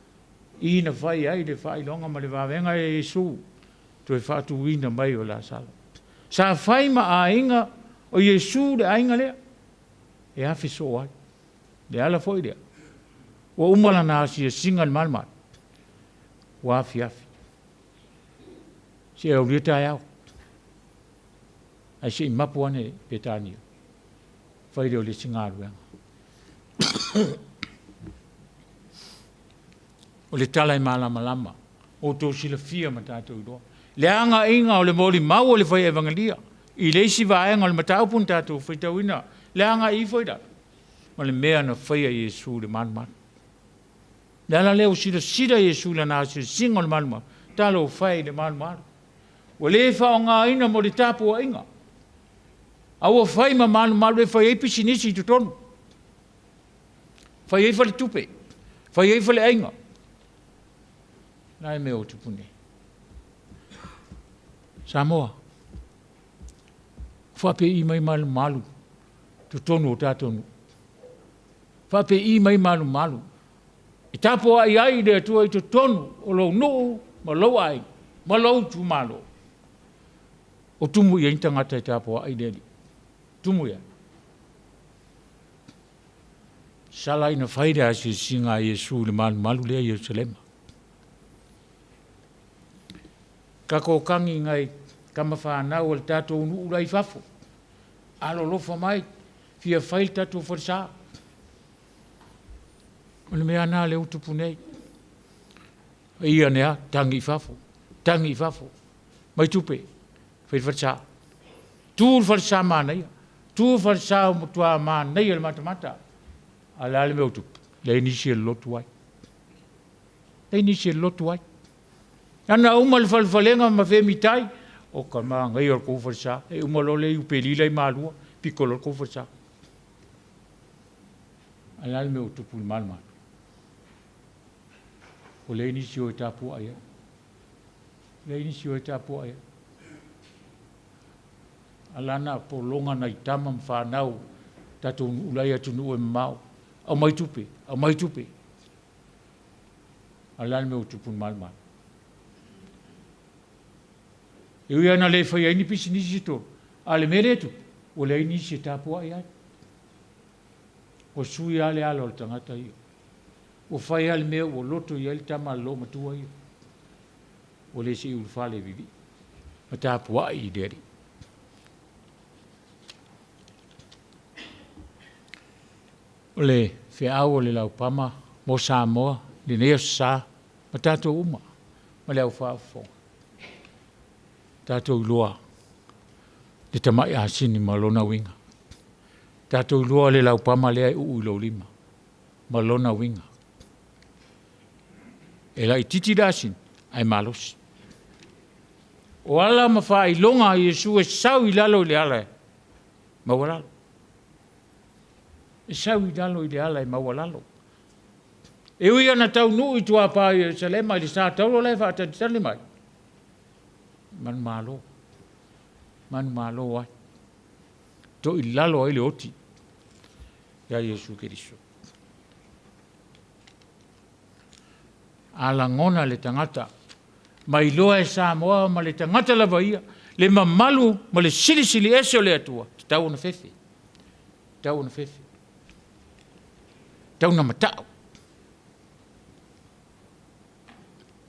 I na fai ai le faailoga ma le vavega e Iesu le toe faatuina mai o Lasalo. Sa fai ma aiga o Iesu le aiga lea, e afe soo ai. O le ala foi lea, ua uma lana asiasiga i le malumalu, ua afiafi, seia aulia taeao, ae se i mapu ane i Petania, fai lea o le isi galuega. O le tala e malamalama, ua outou silafia ma tatou iloa, le agaiga o le molimau a le fai evagenia i le isi vaega o le mataupu na tatou faitauina, le agai ifo i lalo, ma le mea na faia e Iesu i le malumalu. O le ala lea ua silasila Iesu i lana asiasiga i le malumalu, talofa e i le malumalu, ua le faaaogaina mo le tapuaiga, a ua fai ma malumalu e fai ai pisinisi i totonu, fai ai faletupe, fai ai faleaiga. O le a le mea ua tupu nei? Samoa, ua faapei mai malumalu i totonu o tatou nuu, faapei mai malumalu e tapuai ai le Atua i totonu o lou nuu ma lou aiga ma lou itumalo. O tumu i ai ni tagata e tapuai le Alii? Tumu i ai? Sala ina fai le asiasiga a Iesu i le malumalu lea i Ierusalema. Tatou tagi i nai tama fanau a le tatou nuu la e i fafo, alolofa mai, fia fai le tatou falesa. O le mea lava lena o lea ua tupu nei. Ia ane lava, tagi i fafo, tagi i fafo, aumai tupe, fai le falesa. Tu le falesa manaia, tu le falesa ua matua manaia i le matamata. A o le a le mea ua tupu? Leai nisi e lolotu ai. Leai nisi e lolotu ai. Ana uma le falefalega ma femitai, oka le manaia o le tou falesa. E uma loa le iu peli la e i Malua, pito loa le tou falesa. Ae o le a le mea ua tupu i le malumalu? Ua leai nisi e o e tapuai ai, leai nisi e o e tapuai ai. A o lana pologa nai tama ma fanau, tatou nuu la e i atunuu e mamao, aumai tupe, aumai tupe. A o le a le mea ua tupu i le malumalu? E ui lava ina le faia ai ni pisinisi i totonu, a o le mea lea e tupu, ua leai nisi e tapuai ai. Ua sui lava le ala o le tagata ia. Ua fai lava le mea ua loto i ai le tama a le loomatua ia, ua le see ulufale e vivii ma tapuai i le Alii. O le feau a le Laupama mo Samoa i lenei Aso Sa ma tatou uma ma le au faafofoga, tatou iloa le tamai asini ma lona uiga. Tatou iloa le laupama lea e uu i lou lima ma lona uiga. E laititi le asini ae malosi. O ala ma faailoga a Iesu e sau i lalo i le ala e maualalo. E sau i lalo i le ala e maualalo. E ui lava ina taunuu i tuapa o Yerusalema i le sa tauro la e faatalitali mai, manumalo, manumalo ai, toilalo ai le oti ia Iesu Keriso. A lagona e le tagata, ma iloa e Samoa ma le tagata lava ia, le mamalu ma le Silisili Ese o le Atua, e tatau ona fefe, e tatau ona fefe, e tatau ona matau.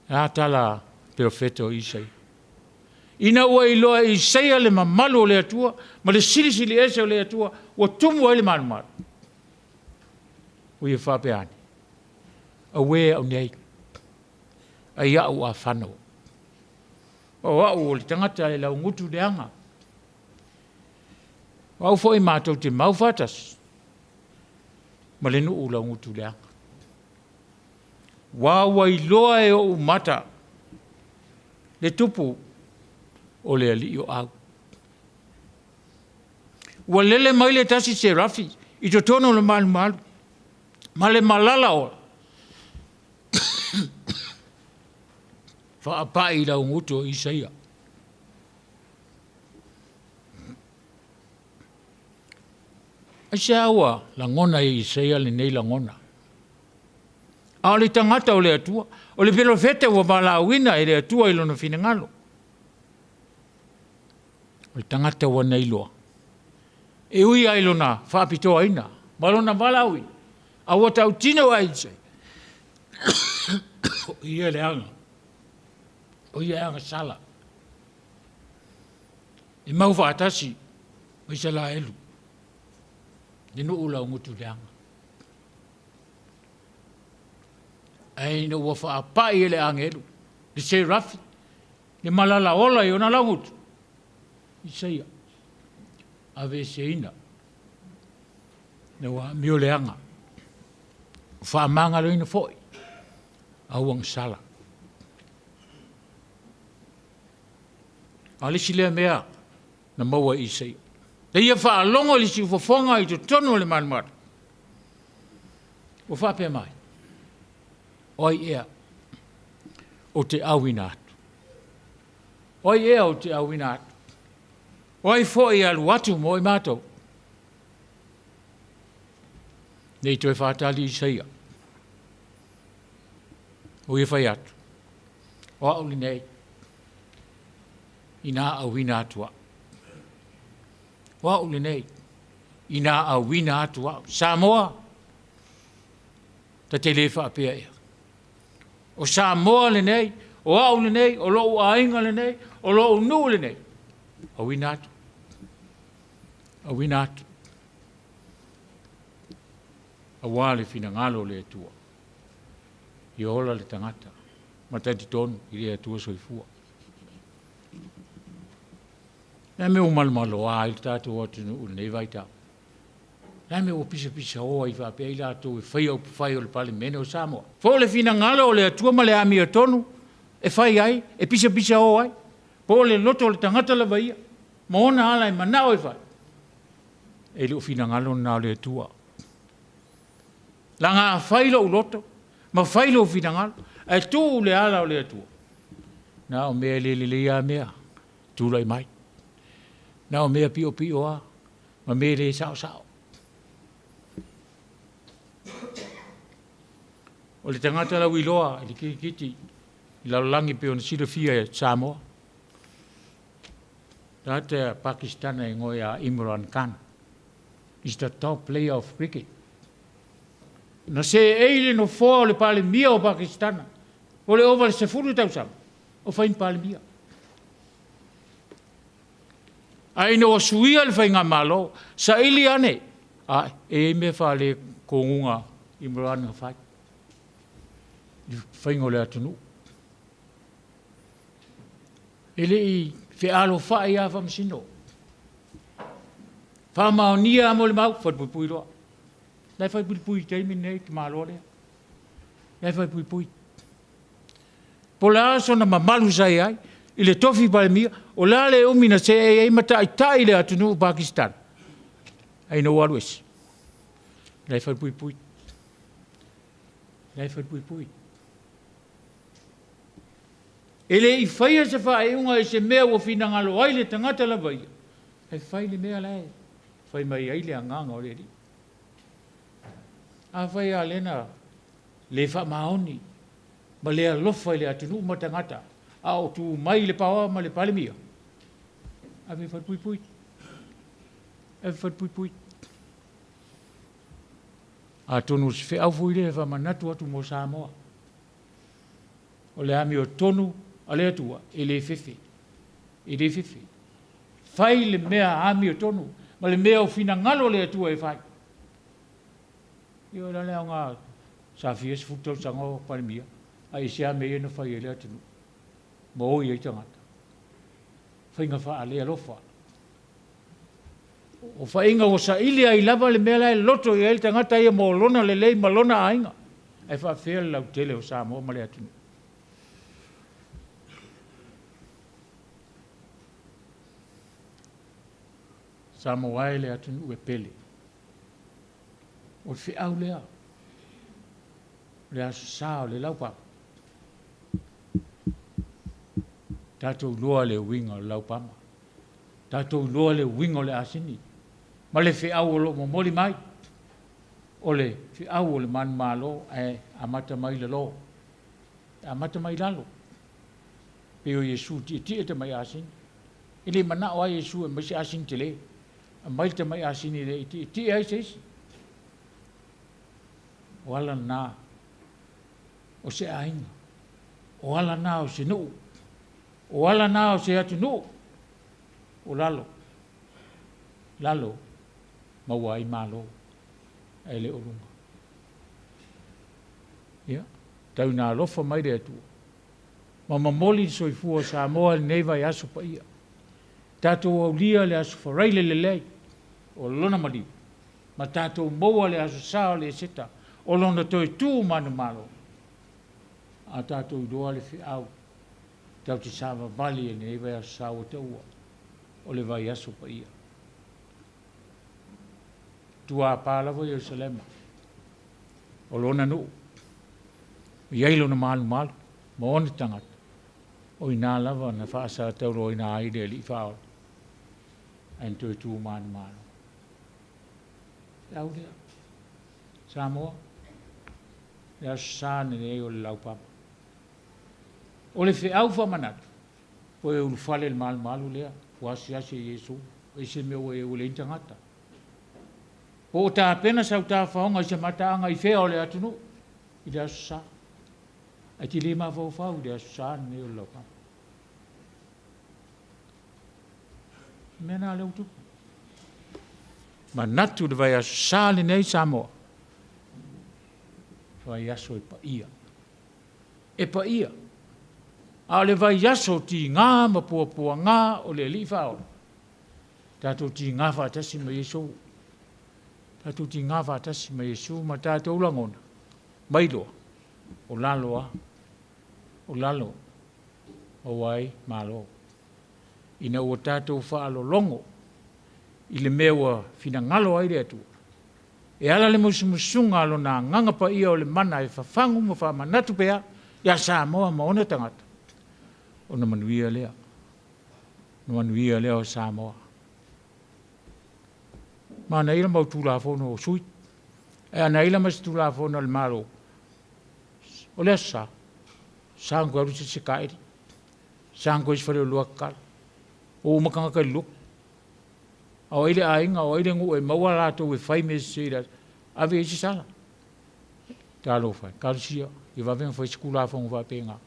E a tala a perofeta o Isaia? Ina ua iloa e Isaia le mamalu o le Atua ma le Silisili Ese o le Atua ua tumu ai le malumalu, ua ia faapea ane, auē au nei, ai au afano, o au o le tagata e laugutu leaga, o au foi matou te mau faatasi ma le nuu laugutu leaga. Aua ua iloa e ou mata le tupu o le Alii o Au. Ua lele mai le tasi Serafi i totonu o le malumalu ma le malala ola, faapai i laugutu o Isaia. Aisea ua lagona ai e Isaia lenei lagona? A o le tagata o le Atua, o le perofeta ua valaauina e le Atua i lona finagalo. O le tagata ua na iloa, e ui lava i lona faapitoaina ma lona valaauina, a ua tautino lava ia o ia le aga, o ia e agasala, e mau faatasi ma Isaraelu, le nuu laugutu leaga. Ae ina ua faapai e le agelu, le Serafi le malala ola i ona laugutu, Isaia, aveeseina lau amioleaga, faamagaloina foi au agasala. A o le isi lea mea na maua e Isaia, na ia faalogo i le siufofoga i totonu o le malumalu, ua faapea mai, o ai ea ou te auina atu? O ai ea ou te auina atu? O ai foi e alu atu mo i matou? Ne i toe faatali Isaia, ua ia fai atu, o au lenei, ina auina atu au. O au lenei, ina auina atu au. Samoa, ta te le faapea ea, o Samoa lenei, o au lenei, o lou aiga lenei, o lou nuu lenei, auina atu, auina atu, aua le finagalo o le Atua, ia ola le tagata. Ma talitonu i le Atua soifua. O le a le mea ua malomaloa ai le tatou atunuu i lenei vaitau? O le a le mea ua pisapisao ai faapea i latou e faia upufai o le Palemene o Samoa? Po o le finagalo o le Atua ma le amiotonu e fai ai, e pisapisao ai, po o le loto o le tagata lava ia ma ona ala e manao e fai. E le o finagalo lena o le Atua. Leaga a fai lou loto ma fai lou finagalo ae tuu le ala o le Atua, na o mea le lelei lava mea e tulai mai, na o mea piopio lava ma mea le saosao. O le tagata lauiloa i le kirikiti i le lalolagi pei ona silafia e Samoa, tagata Pakistan e igoa ia Imran Khan, is the top player of cricket. Na seei i le nofoa o le Palemia o Pakisitana o le ova i le 10 tausaga o fai ma Palemia. Ae ina ua suia le faigamalo, saili ane, a, e i ai mea faaletonuga Imran na fai i le faiga o le atunuu. E le i fealofai lava faamasino. Faamaonia lava molimau, falepuipui loa. O la e falepuipui i le taimi lenei le tamaloa lea. O la e falepuipui. Po o le a sona mamalu sa i ai i le tofi Palemia, o le a le umi na seei ai ma taitai le atunuu o Pakistan, ae ina ua alu ese, o la e falepuipui. O la e falepuipui. E le i faia se faaiuga i se mea ua finagalo ai le tagata lava ia, ae fai le mea la e fai mai ai le Agaga o le Alii. Afai lava o lea na le faamaoni ma le alofa i le atunuu ma tagata a o tu mai i le power ma le Palemia, ave i le falepuipui, ave i le falepuipui. Atonu o se feau foi lea e faamanatu atu mo Samoa, o le amiotonu a le Atua, e le fefe, e le fefe. Fai le mea amiotonu ma le mea ua finagalo le Atua e fai. Ia o le a le aoga sa fia sefulu tausaga o Palemia, ae ese lava mea ia na fai ai le atunuu ma oi ai tagata? Faiga faale-alofa. O faiga ua saili ai lava le mea la e loto i ai le tagata ia mo lona lelei ma lona aiga, ae faapefea le lautele o Samoa ma le atunuu? Samoa e le atunuu e pele, o le feau lea, o le Aso Sa o le Laupapa, tatou iloa le uiga o le laupapa, tatou iloa le uiga o le asini ma le feau o lo o momoli mai, o le feau o le manumalo ae amata mai lalo, e amata mai lalo. E pei o Iesu e tietie i le tamai asini. E le manao lava Iesu e aumai se asini tele, aumai le tamai asini e le i tietie ai se isi. O ala na o se aiga, o ala na o se nuu, o ala na o se atunuu, o lalo, lalo maua ai malo, ae le o luga. Ia, tau ina alofa mai le Atua ma momoli le soifua o Samoa i lenei vaiaso paia. Tatou aulia le Aso Faraile lelei o lona maliu ma tatou maua le Aso Sa o le Eseta o lona toe tu manumalo, a tatou iloa le feau tatou te savavali ai i lenei vaiaso sa ua taua o le vaiaso paia. E tuapa lava Ierusalema, o lona nuu, e i ai lona malumalu ma ona tagata, o i ina lava na faasatauaina ai le Alii Faaola, ae na toe tu manumalo. Feau lea, Samoa, le Aso Sa lenei o le laupapa. O le feau faamanatu, toe ulufale i le malumalu lea ua asiasi ai Iesu, ese mea ua i ai ua leai ni tagata. Po o tapena sau tafaoga i se mataaga i fea o le atunuu i le Aso Sa, ae te le mafaufau i le Aso Sa lenei o le laupapa. O le mea lena o lea ua tupu. Manatu i le vaiaso Sa lenei Samoa, o le vaiaso e paia. E paia. A o le vaiaso tiga ma puapuaga o le Alii Faaola, tatou tiga faatasi ma Iesu, tatou tiga faatasi ma Iesu ma tatou lagona, ma iloa, o lalo lava, o lalo maua ai malo. Ina ua tatou faalologo i le mea ua finagalo ai le Atua, e ala le musumusuga a Lona Agaga Paia o le mana e fafagu ma faamanatu pea ia Samoa ma ona tagata, ona manuia lea, ona manuia lea o Samoa. Manaia le mau Tulafono o sui, ae a na i ai la ma se Tulafono a le Malo, o le Aso Sa, e sa ona toe alu se isi e taeli, sa ona toe i ai se faleoloa e tatala, o uma tagata i le lotu. A o ai le aiga o ai le nuu e maua latou e fai mea sese i le aso Sa, ave i ai se sala. Talofa e, talosia ia vave ona fai se Tulafono faapena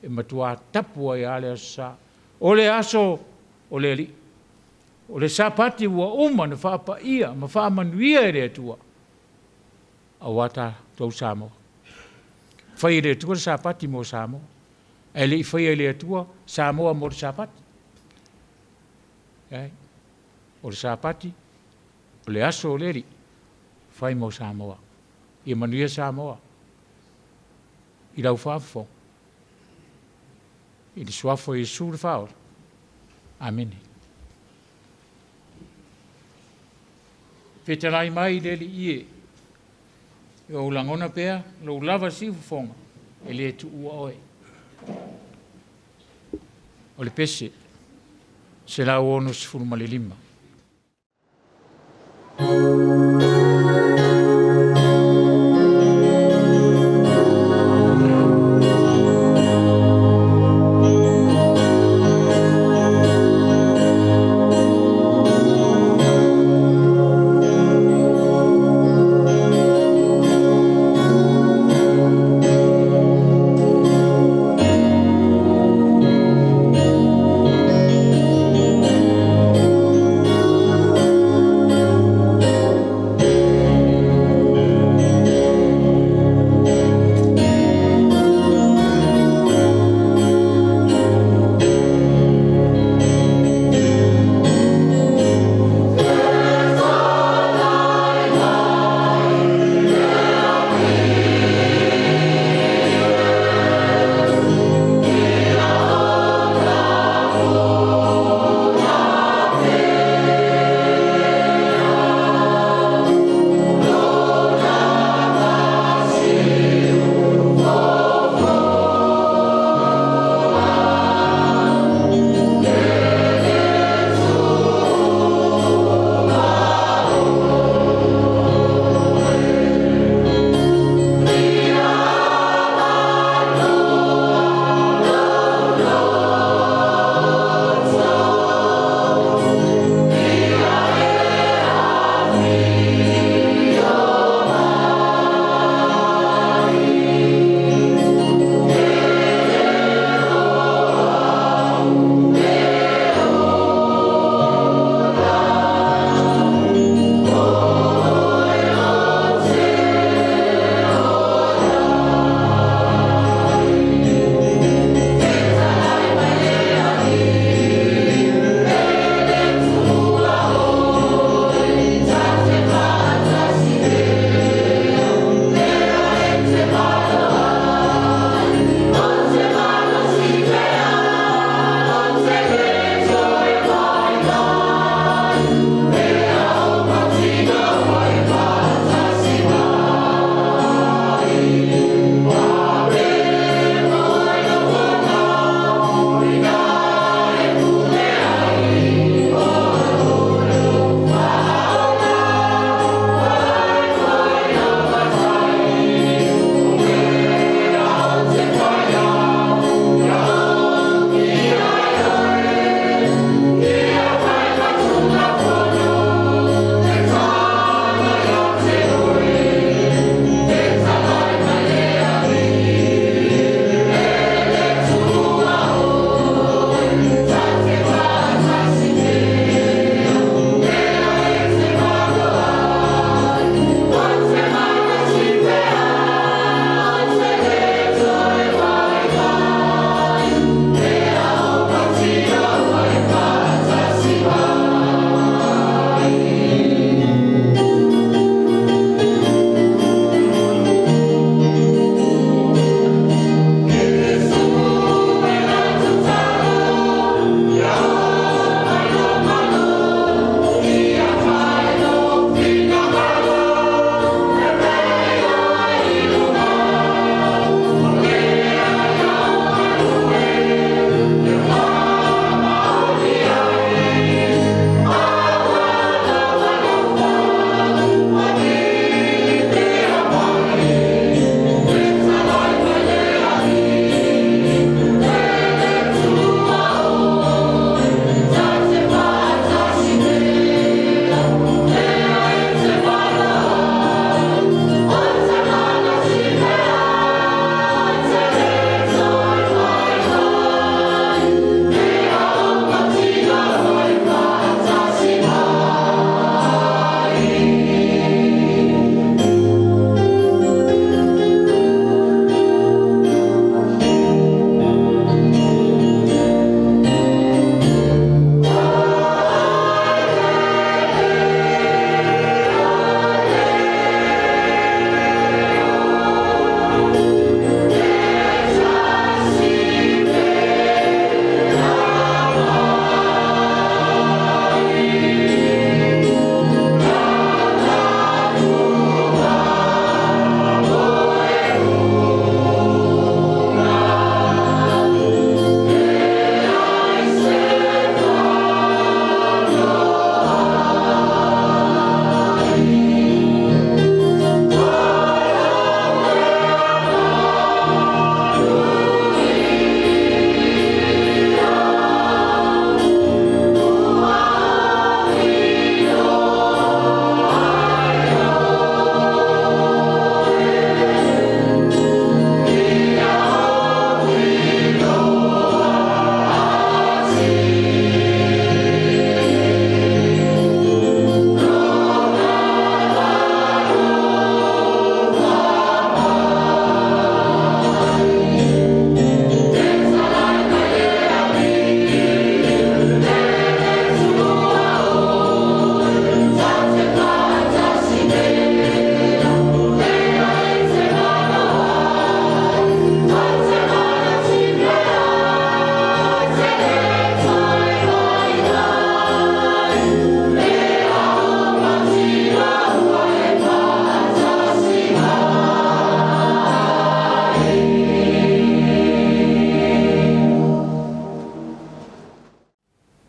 e matua tapu ai lava le Aso Sa. O le aso o le Alii, o le Sapati ua uma ona faapaia ma faamanuia e le Atua aua tatou Samoa. Fai e le Atua le Sapati mo Samoa, ae le i faia e le Atua Samoa mo le Sapati. Leai, o le Sapati, o le aso o le Alii, fai mo Samoa. Ia manuia Samoa i lau faafofoga, i le Suafa o Iesu le Faaola. Amene. Fetalai mai le Alii e, ia ou lagona pea lou lava siufofoga, e le tuua oe. O le pese 165.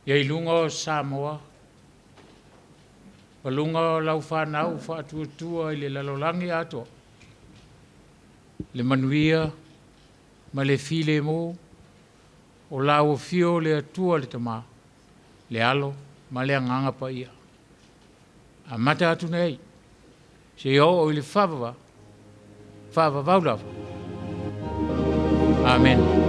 Ia i luga o Samoa, ma luga o lau fanau faatuatua i le lalolagi atoa, le manuia ma le filemu o lau afio le Atua le Tama, le Alo ma le Agaga Paia. Amata atu nei, seia oo i le faavavau, faavavau lava. Amene.